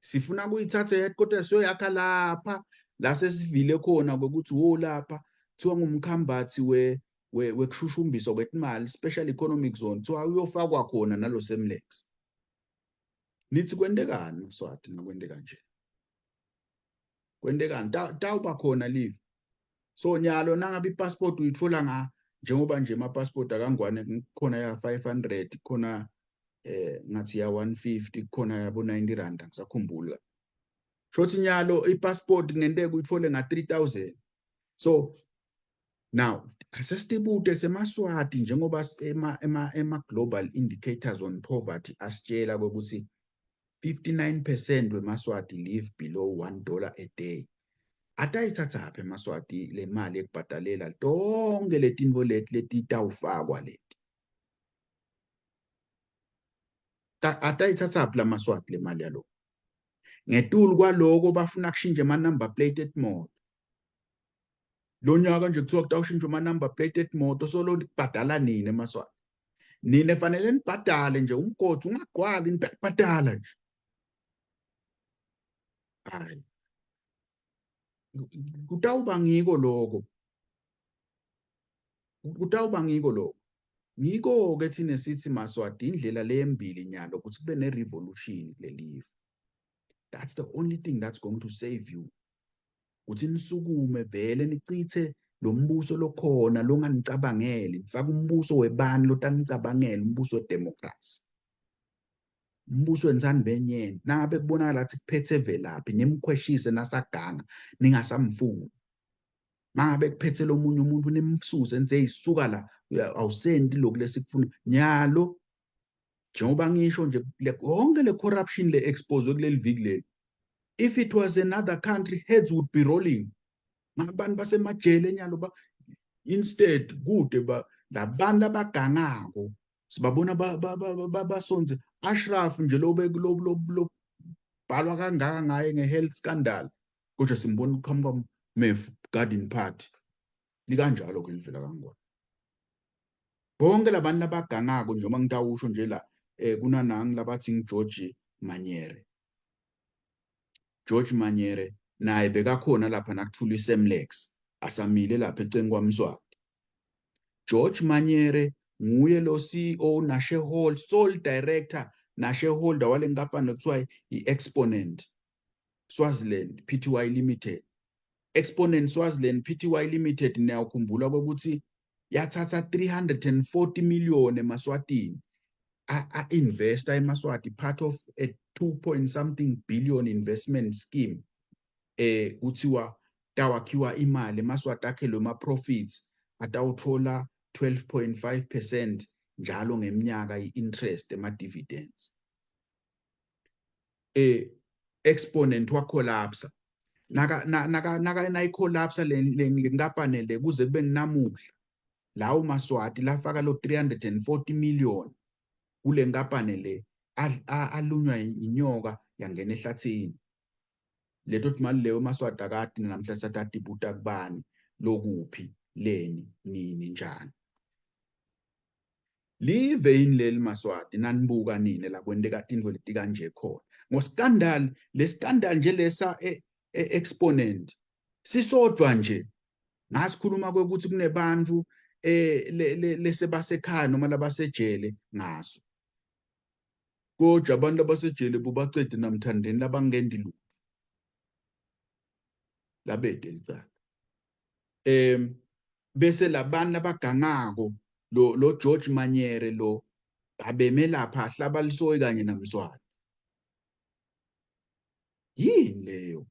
sifuna kuyithatha i-headquarters siyoyakha lapha la sesivile khona kwekuthi wo lapha kuthiwa ngumkhambathi we wekushushumbiswa kwetimali, special economic zone, kuthiwa uyofakwa khona nalo Semlex. Nithi kwentekani, Maswati? Nakwenteka nje, kwentekani? Tawuba khona live. So nyalo nangabe ipassport uyitfola nga njengoba nje ama-passport akangwane khona ya 500 khona, ngathi ya 150 khona, yabo 90 rand, angisakhumbuli. Shothi nyalo ipassport kungenteka uyithole nga 3000. So now asesitibute semaSwati, njengoba ema global indicators on poverty asitshela ukuthi 59% wemaSwati live below $1 a day, atayithathaphi emaSwati le mali ekubhadalela tonke letinto leti letitawufakwa leti? Atayithathaphi lamaSwati le mali yaloko? Ngetulu kwaloko bafuna kushintsha ama-number plate etimoto lo nyaka nje, kuthiwa kutawushintshwa ama-number plate etimoto. Solo kubhadala nini emaSwati? Nine fanele nibhadale nje, umgodi ungagqwali, nibhadala nje. Hayi, kutawuba ngiko lokho, kutawuba ngiko lokho. Ngiko-ke thine sithi maSwati, indlela lembili nyalo ukuthi kube ne-revolution kulelive. That's the only thing that's going to save you, ukuthi nisukume vele nicithe lo mbuso lokhona longanicabangeli, nifake umbuso webani lotanicabangela, umbuso wedemocracy, umbuso wenzani benyeni. Nangabe kubonakala ukuthi kuphethe velaphi, nimkhweshise nasaganga, ningasamfuni. Mangabe kuphethe lomunye umuntu, nimsuse, nithi, "Hey, suka la, awusenti lokhu lesikufuna." Nyalo njengoba ngisho nje, yonke le corruption le expose kuleli viki leli, if it was another country, heads would be rolling, ngabantu basemajele nyalo ba. Instead kude ba labantu abagangako sibabona basonze Ashraf nje lo lo bhalwa kangaka ngaye nge-health scandal, kodwa simbona uqhamuka mefu garden party likanjalo ke livela kangwane. Bonke labantu labagangako, njengoba ngitawusho nje la, kunanangi labathi ngiGeorge Manyere. George Manyere naye bekakhona lapha nakuthula iSemlex, asamile lapha ecengu kwaMswati. George Manyere nguye lo CEO na shareholder, sole director na shareholder wale nkampani ekuthiwa i-Exponent Swaziland Pty Limited. Exponent Swaziland Pty Limited, niyawukhumbula ukuthi yathatha 340 million emaswatini, a-investa emaswati, part of a 2 point something billion investment scheme, kuthiwa tawakhiwa imali emaswati akhelwe ama-profits, atawuthola 12.5% njalo ngeminyaka i-interest ema-dividends. Exponent wacollapsa. Naka naka naka nayicollapsa le nkampani le, kuze kube nginamuhla lawo maswati lafaka lo 340 million kule nkampani le alunywa inyoka yangena ehlathini. Leto mali leyo maswati akade namhla satatibuta kubani, lokuphi, leni, nini, njani. Live yini leli maswati nanibuka nini la kwenteka tintfo leti kanje khona ngo-scandal? Le scandal nje lesa e-Exponent sisodwa nje, ngasikhuluma kwekuthi kunebantu lesebasekhaya noma labasejele ngaso. Kodwa abantu abasejele bubacede namthandeni labangendi lutho. Labede licala. Bese labantu labagangako lo George Manyere lo abeme lapha ahlaba lisoyi kanye naMswati. Yini leyo?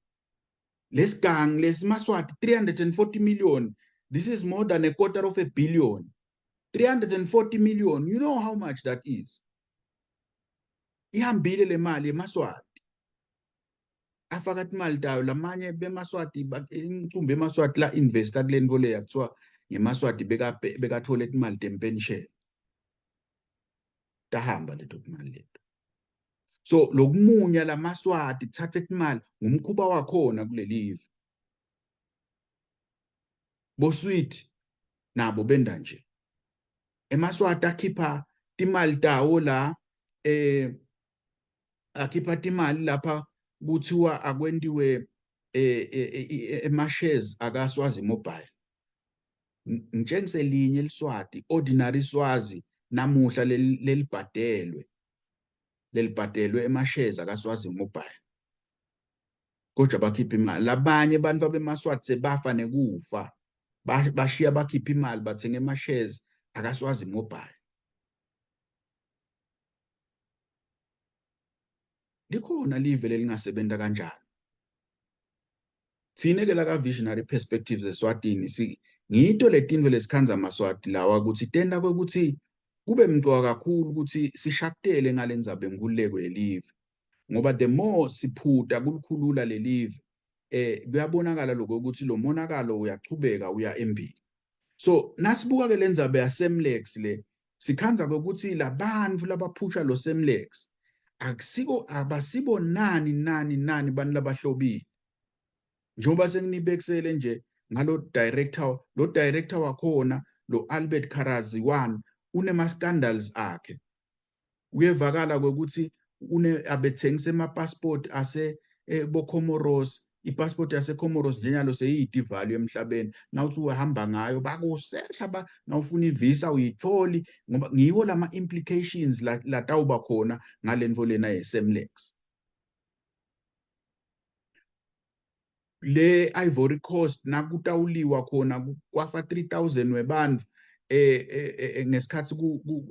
Lesigangi lesimaswati 340 million. This is more than a quarter of a billion. 340 million. You know how much that is. Ihambile le mali emaswati. Afaka timali tayo lamanye bemaswati, imicumbi emaswati la investa kule nto leya kuthiwa ngemaswati bekathole timali tempensheni. Tahamba leto timali leto. So lokumunya lamaswati kuthathwe timali ngumkhuba wakhona kulelive. Boswiti nabo benda nje. Emaswati akhipha timali tawo la, akhipha timali lapha kuthiwa akwentiwe ema-shares akaSwazi Mobile. Ngitshengise linye liswati, ordinary Swazi namuhla lelibhadelwe ema-shares akaSwazi Mobile. Kodwa bakhipha imali. Labanye abantu abemaswati sebafa nekufa, bashiya bakhipha imali bathenga ema-shares akaSwazi Mobile. Likhona live lelingasebenta kanjalo. Thine ke la ka Visionary Perspectives eSwatini si ngito letinto lesikhandza amaswati lawa ukuthi tenta kwekuthi kube mcoka kakhulu ukuthi sishakutele ngalendzaba enkululeko yelive, ngoba the more siphuta kulikhulula lelive, kuyabonakala lokho ukuthi lo monakalo uyachubeka uya embili. So nasibuka ke lendzaba yaSemlex le, sikhandza kwekuthi labantfu labaphusha lo Semlex akusiko abasibo nani nani nani bantu labahlobile. Njengoba senginibekisele nje ngalo director, lo director wakhona lo Albert Karaziwan unema scandals akhe. Kuyevakala kwekuthi une abethengisa ema passport ase bo Comoros, i-passport yase Comoros njenyalo seyiyi-devalue emhlabeni. Nawuthi uhamba ngayo bakusehla ba nawufuna i-visa uyitholi, ngoba ngiwo lama implications latawuba khona ngalento lena yeSemlex. Le Ivory Coast nakutawuliwa khona kwafa 3000 webantfu ngesikhathi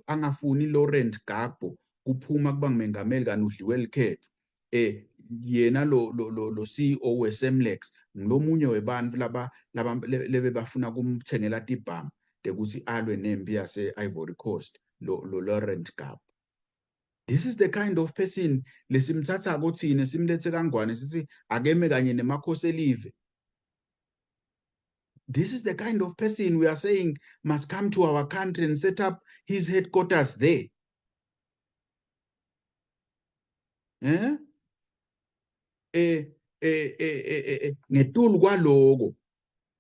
angafuni Laurent Gbagbo kuphuma kuba ngumengameli kanti udliwe likhetho. Yena lo CEO weSemlex ngilomunye webantfu laba lebebafuna kumthengela tibhamu tekuthi alwe nempi yase Ivory Coast lo Laurent Gbagbo. This is the kind of person lesimthatha kothina simlethe kaNgwane sithi akeme kanye nemakhosi elive. This is the kind of person we are saying must come to our country and set up his headquarters there. Ngetulu kwaloko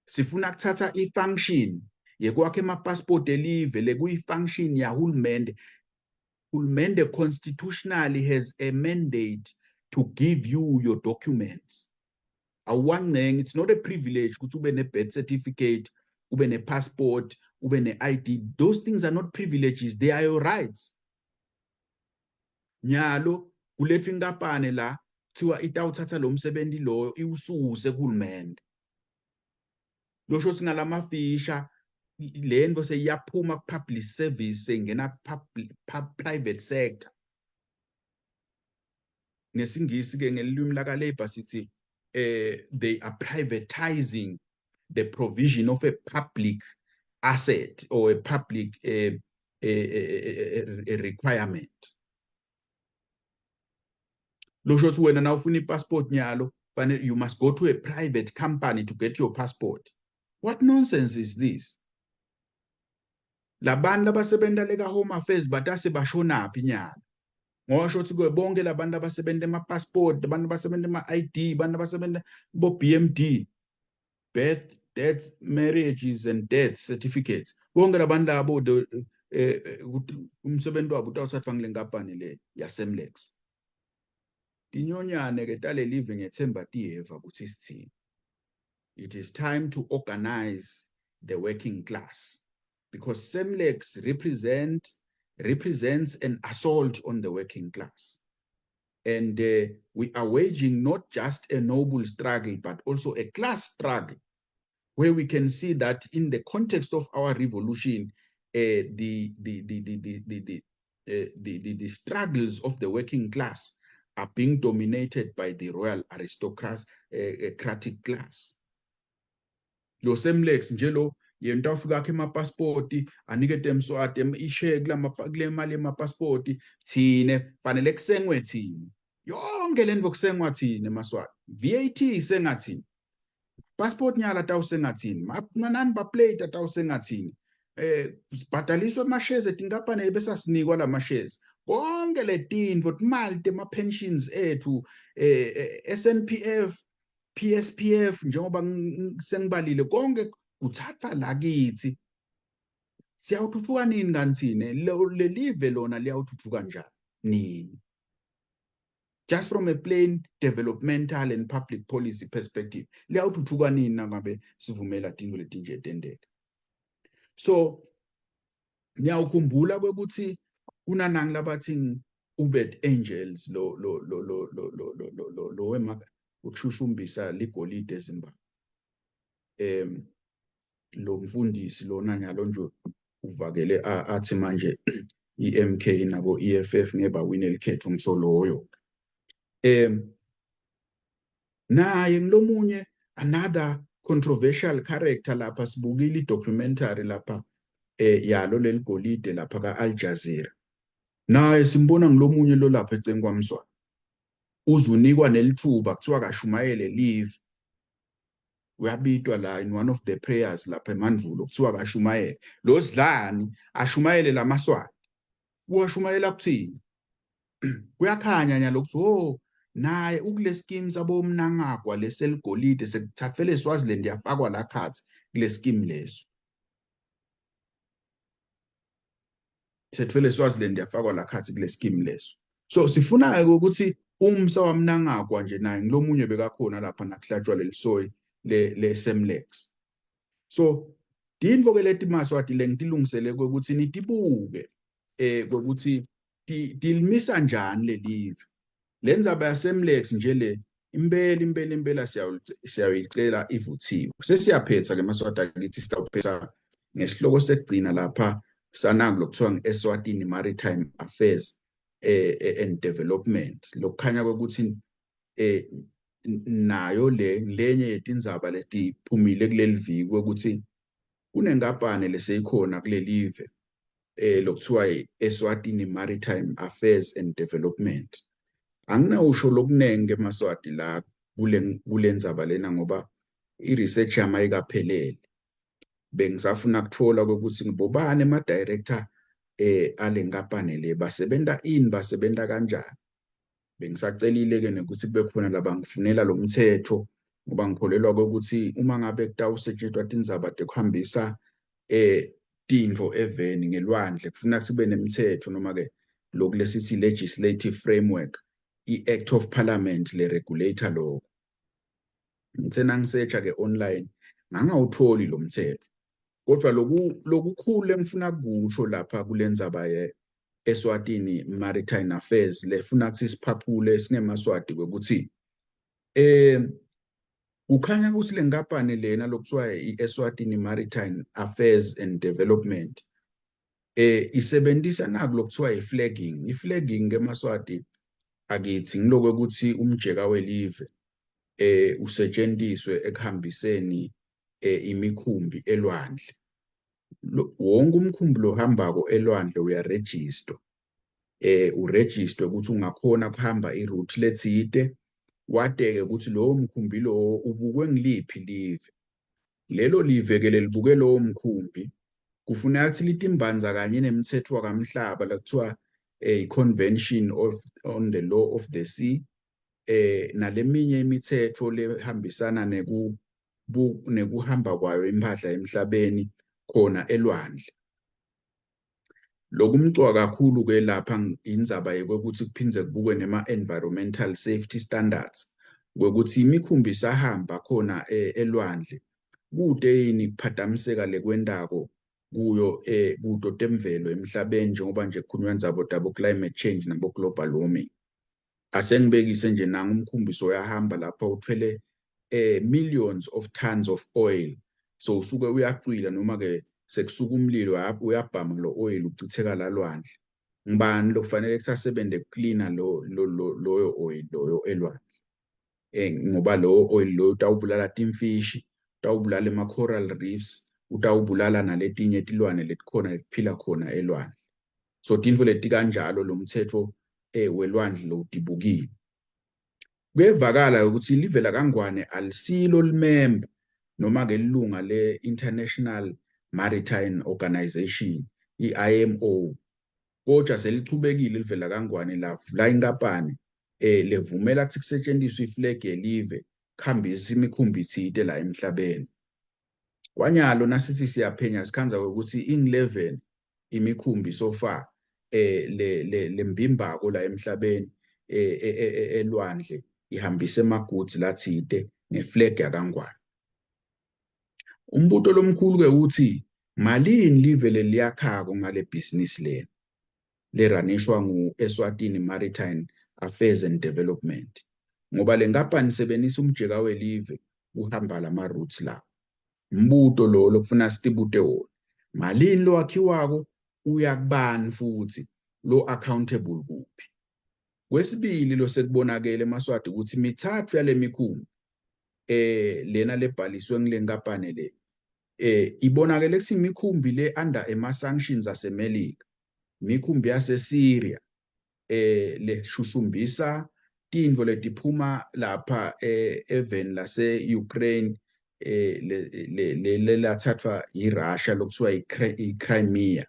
sifuna kuthatha i-function yekwakha ema-passport elive lekuyi-function yahulumende. Hulumende constitutionally has a mandate to give you your documents. Awuwancengi, it's not a privilege ukuthi ube ne-birth certificate, ube ne-passport, ube ne-ID. Those things are not privileges, they are your rights. Nyalo kulethwa inkampani la kuthiwa itawuthatha lo msebenzi loyo iwususe kuhulumende. Losho singalamafisha lento seyiyaphuma ku-public service seyingena ku-private sector. Ngesingisi ke ngelimi laka Labour sithi they are privatizing the provision of a public asset or a public a requirement. Losho ukuthi wena nawufuna i-passport nyalo fanele you must go to a private company to get your passport. What nonsense is this? Labantu labasebenza leka Home Affairs batase bashonaphi nyalo? Ngosho ukuthi kuwe bonke labantu abasebenza ema-passport, abantu abasebenza ema-ID, abantu abasebenza bo BMD, birth, deaths, marriages and death certificates. Bonke labantu labo umsebenzi wabo utawuthathwa ngile nkampani le yaSemlex. Tinyonyane ke tale live ngethemba tiyeva ukuthi sithini. It is time to organize the working class because Semlex represent represents an assault on the working class. And we are waging not just a noble struggle, but also a class struggle, where we can see that in the context of our revolution, the struggles of the working class are being dominated by the royal aristocratic class. Lo Semlex nje lo yena afika akhe emapasipoti, anikete eMswati ishare kule mali emapasipoti. Thine fanele kusengwe thina, yonke lento kusengwa thina emaSwati. VAT isengathini, passport nyala tawusengathini, ma-number plate atawusengathini, bhadaliswe ama-shares etinkampani bese asinikwa lama shares, konke letintfo, timali tema-pensions ethu, SNPF, PSPF, njengoba sengibalile, konke kuthathwa la kithi. Siyawuthuthuka nini kanti thine? Lelive lona liyawuthuthuka njani, nini? Just from a plain developmental and public policy perspective, liyawuthuthuka nini nangabe sivumela tintfo letinje tenteka? So niyawukhumbula kwekuthi kunanangi labathi Uebert Angel, lo lo lo lo lo lo lo lo lo lo wema ukushushumbisa ligolide eZimbabwe, lo mfundisi lona nyalo nje uvakele athi manje iMK nabo EFF ngeke bawine likhetho. Ngisho loyo naye ngilomunye, another controversial character lapha. Sibukile i-documentary lapha yalo leligolide lapha ka-Al Jazeera, naye simbona ngilomunye lo lapha ecengu kwaMswati, uzunikwa nelithuba, kuthiwa kashumayele live, uyabitwa la in one of the prayers lapha eMandvulo, kuthiwa kashumayele lo sidlani, ashumayele lamaswati. Uwashumayela kuthini? Kuyakhanya nyalo ukuthi oh, naye ukule scheme sabo Mnangagwa leseligolide, sekuthathwe Swaziland yafakwa la khathi kule scheme leso, thethwe Swaziland yafakwa la khathi kule scheme leso. So sifuna ke ukuthi umsa waMnangagwa nje naye ngilomunye bekakhona lapha nakuhlatshwa lelisoyi le Semlex. So tintfo ke leti maSwati lengitilungisele ukuthi nitibuke ukuthi tilimisa njani lelive lendzaba yaSemlex nje le. Impela impela impela siyayicela ivuthiwe. Sesiyaphetha ke maSwati akithi, sitawuphetha ngesihloko sekugcina lapha sanaku lokuthiwa nge-Eswatini Maritime Affairs and Development, lokukhanya kwekuthi nayo le lenye yetindzaba letiphumile kuleli viki, ukuthi kunenkampani leseyikhona kulelive lokuthiwa i-Eswatini Maritime Affairs and Development. Anginawusho lokunengi emaSwati la kule kulendzaba lena ngoba i-research yami ayikaphelele. Bengisafuna kutfola ukuthi ngibobani ema-director ale nkampani le, basebenta ini, basebenta kanjani. Bengisacelile ke nekuthi kube khona labangifunela lo mthetho, ngoba ngikholelwa ukuthi uma ngabe kutawusetshenziswa tindzaba tekuhambisa tintfo eveni ngelwandle, kufuna kube nemithetho noma ke lokhu lesithi legislative framework, i-act of parliament le regulator lokho. Ngithe nangisearcha ke online ngangawutholi lo mthetho, kodwa loku lokukhulu engifuna kusho lapha kulendzaba ye Eswatini Maritime Affairs lefuna kuthi siphaphule singemaswati kwekuthi kukhanya ukuthi le nkampani lena lokuthiwa i-Eswatini Maritime Affairs and Development isebenzisa naku lokuthiwa i-flagging. I-flagging kemaswati akithi ngiloko ukuthi umjeka welive usetshenziswe ekuhambiseni imikhumbi elwandle. Wonke umkhumbi lohambako elwandle uyarejistwa, urejistwe ukuthi ungakhona kuhamba i-route letsite, wateke ukuthi lowo mkhumbi lowo ubukwe ngiliphi live. Lelo live ke lelibuke lowo mkhumbi kufuneka ukuthi litimbanza kanye nemithetho wakamhlaba lekuthiwa i-Convention of on the Law of the Sea naleminye imithetho lehambisana nekuhamba kwayo impahla emhlabeni khona elwandle. Lokumcoka kakhulu ke lapha indzaba yekwekuthi kuphindze kubukwe nema-environmental safety standards, kwekuthi imikhumbi isahamba khona elwandle, kute yini kuphatamiseka lekwentako. Kuyo kuto temvelo emhlabeni, njengoba nje kukhulunywa ndzaba tabo climate change nabo global warming. Asengibekise nje, nanga umkhumbi soyahamba lapha uthwele millions of tons of oil, so usuke uyacwila noma ke sekusuka umlilo, uyabhama lo oil, uchitheka la lwandle. Ngibani lokufanele kuthi asebenze kuklina lo loyo oil loyo elwandle? Ngoba lo oil lo utawubulala timfishi, utawubulala ema-coral reefs, utawubulala naletinye tilwane letikhona letiphila khona elwandle. So tintfo leti kanjalo lo mthetho welwandle lo udibukile. Kuyevakala ukuthi live lakaNgwane alisilo limember noma ke ilunga le-International Maritime Organization, i-IMO, kodwa selichubekile live lakaNgwane lavula inkampani levumela ukuthi kusetshenziswe iflag yelive kuhambisa imikhumbi itsite la emhlabeni. Kwanyalo nasithi siyaphenya, sikhandza ukuthi ing-11 imikhumbi so far le lembimbako la emhlabeni elwandle ihambise ema-goods latsite ngeflag yakaNgwane. Umbuto lomkhulu ke uthi, malini live leliyakhako ngale business lena leranishwa ngu-Eswatini Maritime Affairs and Development? Ngoba le nkampani isebenzisa umjeka welive kuhamba lama routes la. Umbuto lo lokufuna sitibute wona, malini lowakhiwako, uya kubani, futhi lo accountable kuphi? Kwesibili, lo sekubonakele emaSwati ukuthi mithathu yale mikhumbi lena lebhaliswe ngile nkampani le ibonakele kuthi imikhumbi le under ema sanctions aseMelika, imikhumbi yaseSyria leshushumbisa tintfo letiphuma lapha eveni lase-Ukraine le lathathwa iRussia lokuthiwa iCrimea.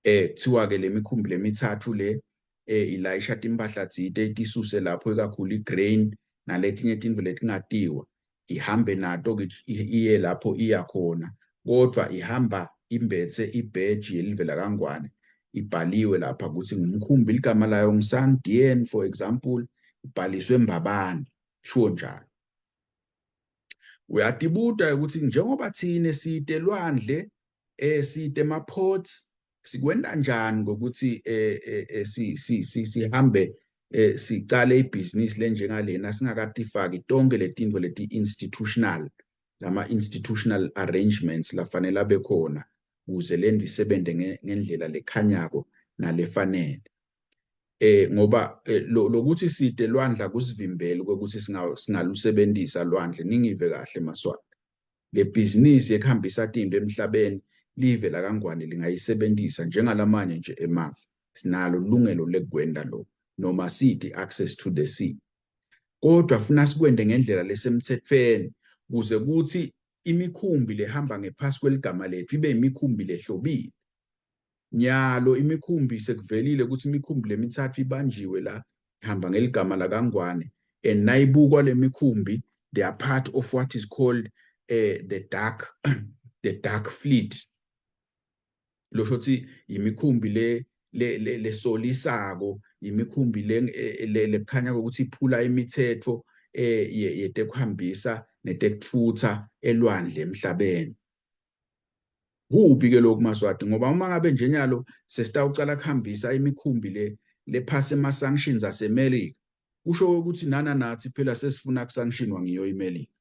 Kuthiwa ke le mikhumbi lemithathu le ilayisha timpahla tsite itisuse lapho, ikakhulu igrain naletinye tintfo letingatiwa, ihambe nato iye lapho iya khona, kodwa ihamba imbethe ibheji yelive lakaNgwane, ibhaliwe lapha ukuthi ngumkhumbi, ligama layo ngiSan Dien, for example, ibhaliswe Mbabane, shuwo njalo. Uyatibuta ukuthi njengoba thine site lwandle, site ema-ports, sikwenta njani ngokuthi si si sihambe sicale ibhizinisi lenjengalena singakatifaki tonke letintfo leti institutional, lama institutional arrangements lafanele abe khona ukuze lento isebente ngendlela lekhanyako nalefanele? Ngoba lokuthi side lwandle akusivimbeli ukuthi singalusebenzisa lwandle. Ningive kahle, maSwati, le bhizinisi ekuhambisa tinto emhlabeni live lakaNgwane lingayisebenzisa njengalamanye nje emave. Sinalo ilungelo lekwenta lo noma sithi access to the sea, kodwa funa sikwente ngendlela lesemtsetfweni kuze kuthi imikhumbi lehamba ngephasi kweligama lethu ibe imikhumbi lehlobile. Nyalo imikhumbi sekuvelile ukuthi imikhumbi lemithathu ibanjiwe la ihamba ngeligama lakaNgwane, and nayibukwa le mikhumbi, they are part of what is called the dark fleet. Losho ukuthi imikhumbi le lesolisako, imikhumbi le lekukhanya ukuthi iphula imithetho yetekuhambisa netekutfutsa elwandle emhlabeni. Kubi ke lokhu, maSwati, ngoba uma ngabe nje nyalo sesitawucala kuhambisa imikhumbi le lephasa ema-sanctions aseMelika, kusho ukuthi nana nathi phela sesifuna kusanctionwa ngiyo iMelika.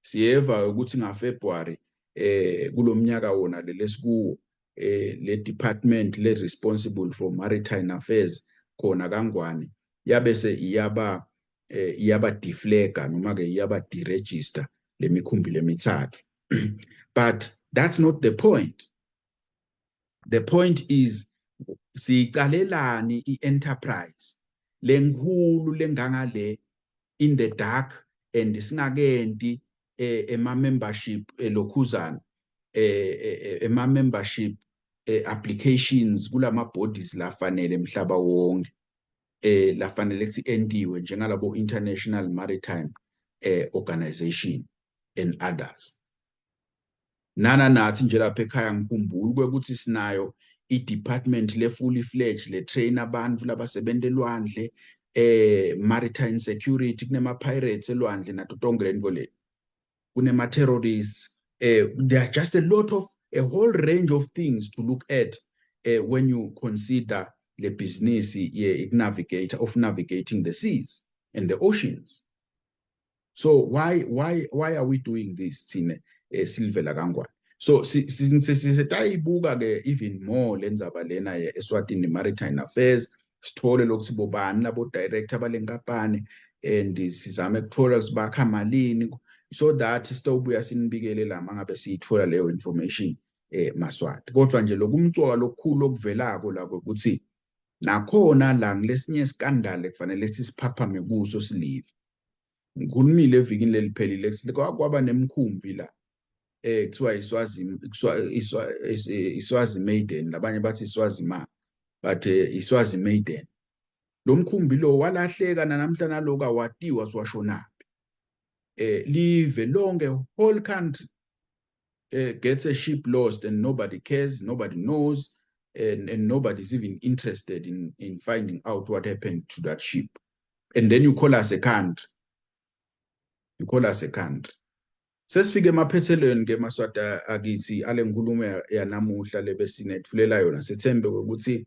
Siyeva ukuthi ngaFebruary kulomnyaka wona lelesikuwo, le department le responsible for maritime affairs khona kaNgwane yabese iyaba deflaga noma ke iyaba deregister lemikhumbi lemithathu. But that's not the point. The point is, siyicalelani i-enterprise lenkhulu lengangale in the dark and singakenti ema-membership lokhuzana ema-membership applications kulama bodies lafanele emhlaba wonke lafanele kuthi entiwe njengalabo International Maritime Organization and others? Nana nathi nje lapha ekhaya, ngikhumbula ukuthi sinayo i-department le fully fledged le train abantu labasebenza elwandle, maritime security. Kunema pirates elwandle nato tonke lento le, kunema terrorists, there are just a lot of a whole range of things to look at when you consider le business ye navigate of navigating the seas and the oceans. So why are we doing this thine silivela kangwane? So sitayibuka ke even more lendzaba lena ye Eswatini Maritime Affairs, sithole lokuthi bobani labo director bale nkampani and sizame ukuthola ukuthi bakha malini, so that sitawubuya sinibikele la mangabe siyithola leyo information, Maswati. Kodwa nje lokumcoka lokukhulu okuvelako la ukuthi nakhona la ngilesinye scandal kufanele sisiphaphame kuso silive. Ngikhulumile evikini leliphelile, kwaba nemkhumbi la kuthiwa iSwazi Maiden, labanye bathi iSwazi Ma, but iSwazi Maiden. Lo mkhumbi lo walahleka, namhla naloku awatiwa siwashonaphi. Live lonke, whole country gets a ship lost and nobody cares, nobody knows, and nobody's even interested in finding out what happened to that ship. And then you call us a country. You call us a country. Sesifike emaphethelweni ke, Maswati akithi, ale nkulumo yanamuhla lebesinetfulela yona. Sethembe ukuthi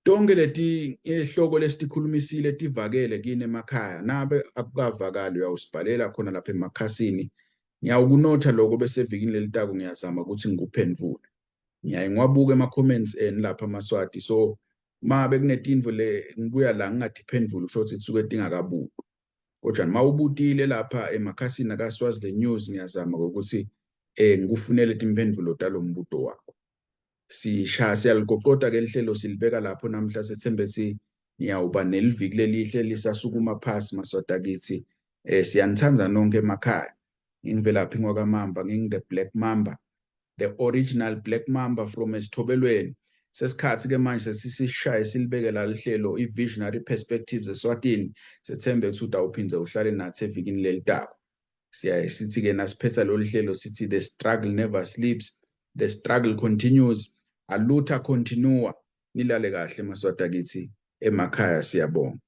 tonke leti ihloko lesitikhulumisile tivakele kini emakhaya. Nabe akukavakali, uyawusibhalela khona lapha emakhasini. Ngiyawukunotha lokho bese evikini lelitako ngiyazama ukuthi ngikuphendvule. Ngiyaye ngiwabuka ema-comments eni lapha, Maswati, so ma bekunetintfo le ngibuya la ngingatiphendvuli, kusho ukuthi tisuke tingakabukwa. Kodwa uma ubutile lapha emakhasini akaSwaziland News, ngiyazama ukuthi ngikufunele timphendvulo talo mbuto wakho. Sishaya siyaligoqoda ke lihlelo, silibeka lapho namhla. Sethembe si niyawuba neliviki lelihle lisasukuma phasi, Maswati akithi. Siyanithanda nonke emakhaya. Ngingivelaphi ngwakamamba, ngingi the Black Mamba, the original Black Mamba from Esithobelweni. Sesikhathi ke manje sesisishaye silibeke la lihlelo i-Visionary Perspectives Eswatini. Sethembe ukuthi utawuphindze uhlale nathi evikini lelitako. Siyaye sithi ke nasiphetha lolu hlelo sithi, "The struggle never sleeps, the struggle continues. A luta continua." Nilale kahle, Maswati akithi emakhaya, siyabonga.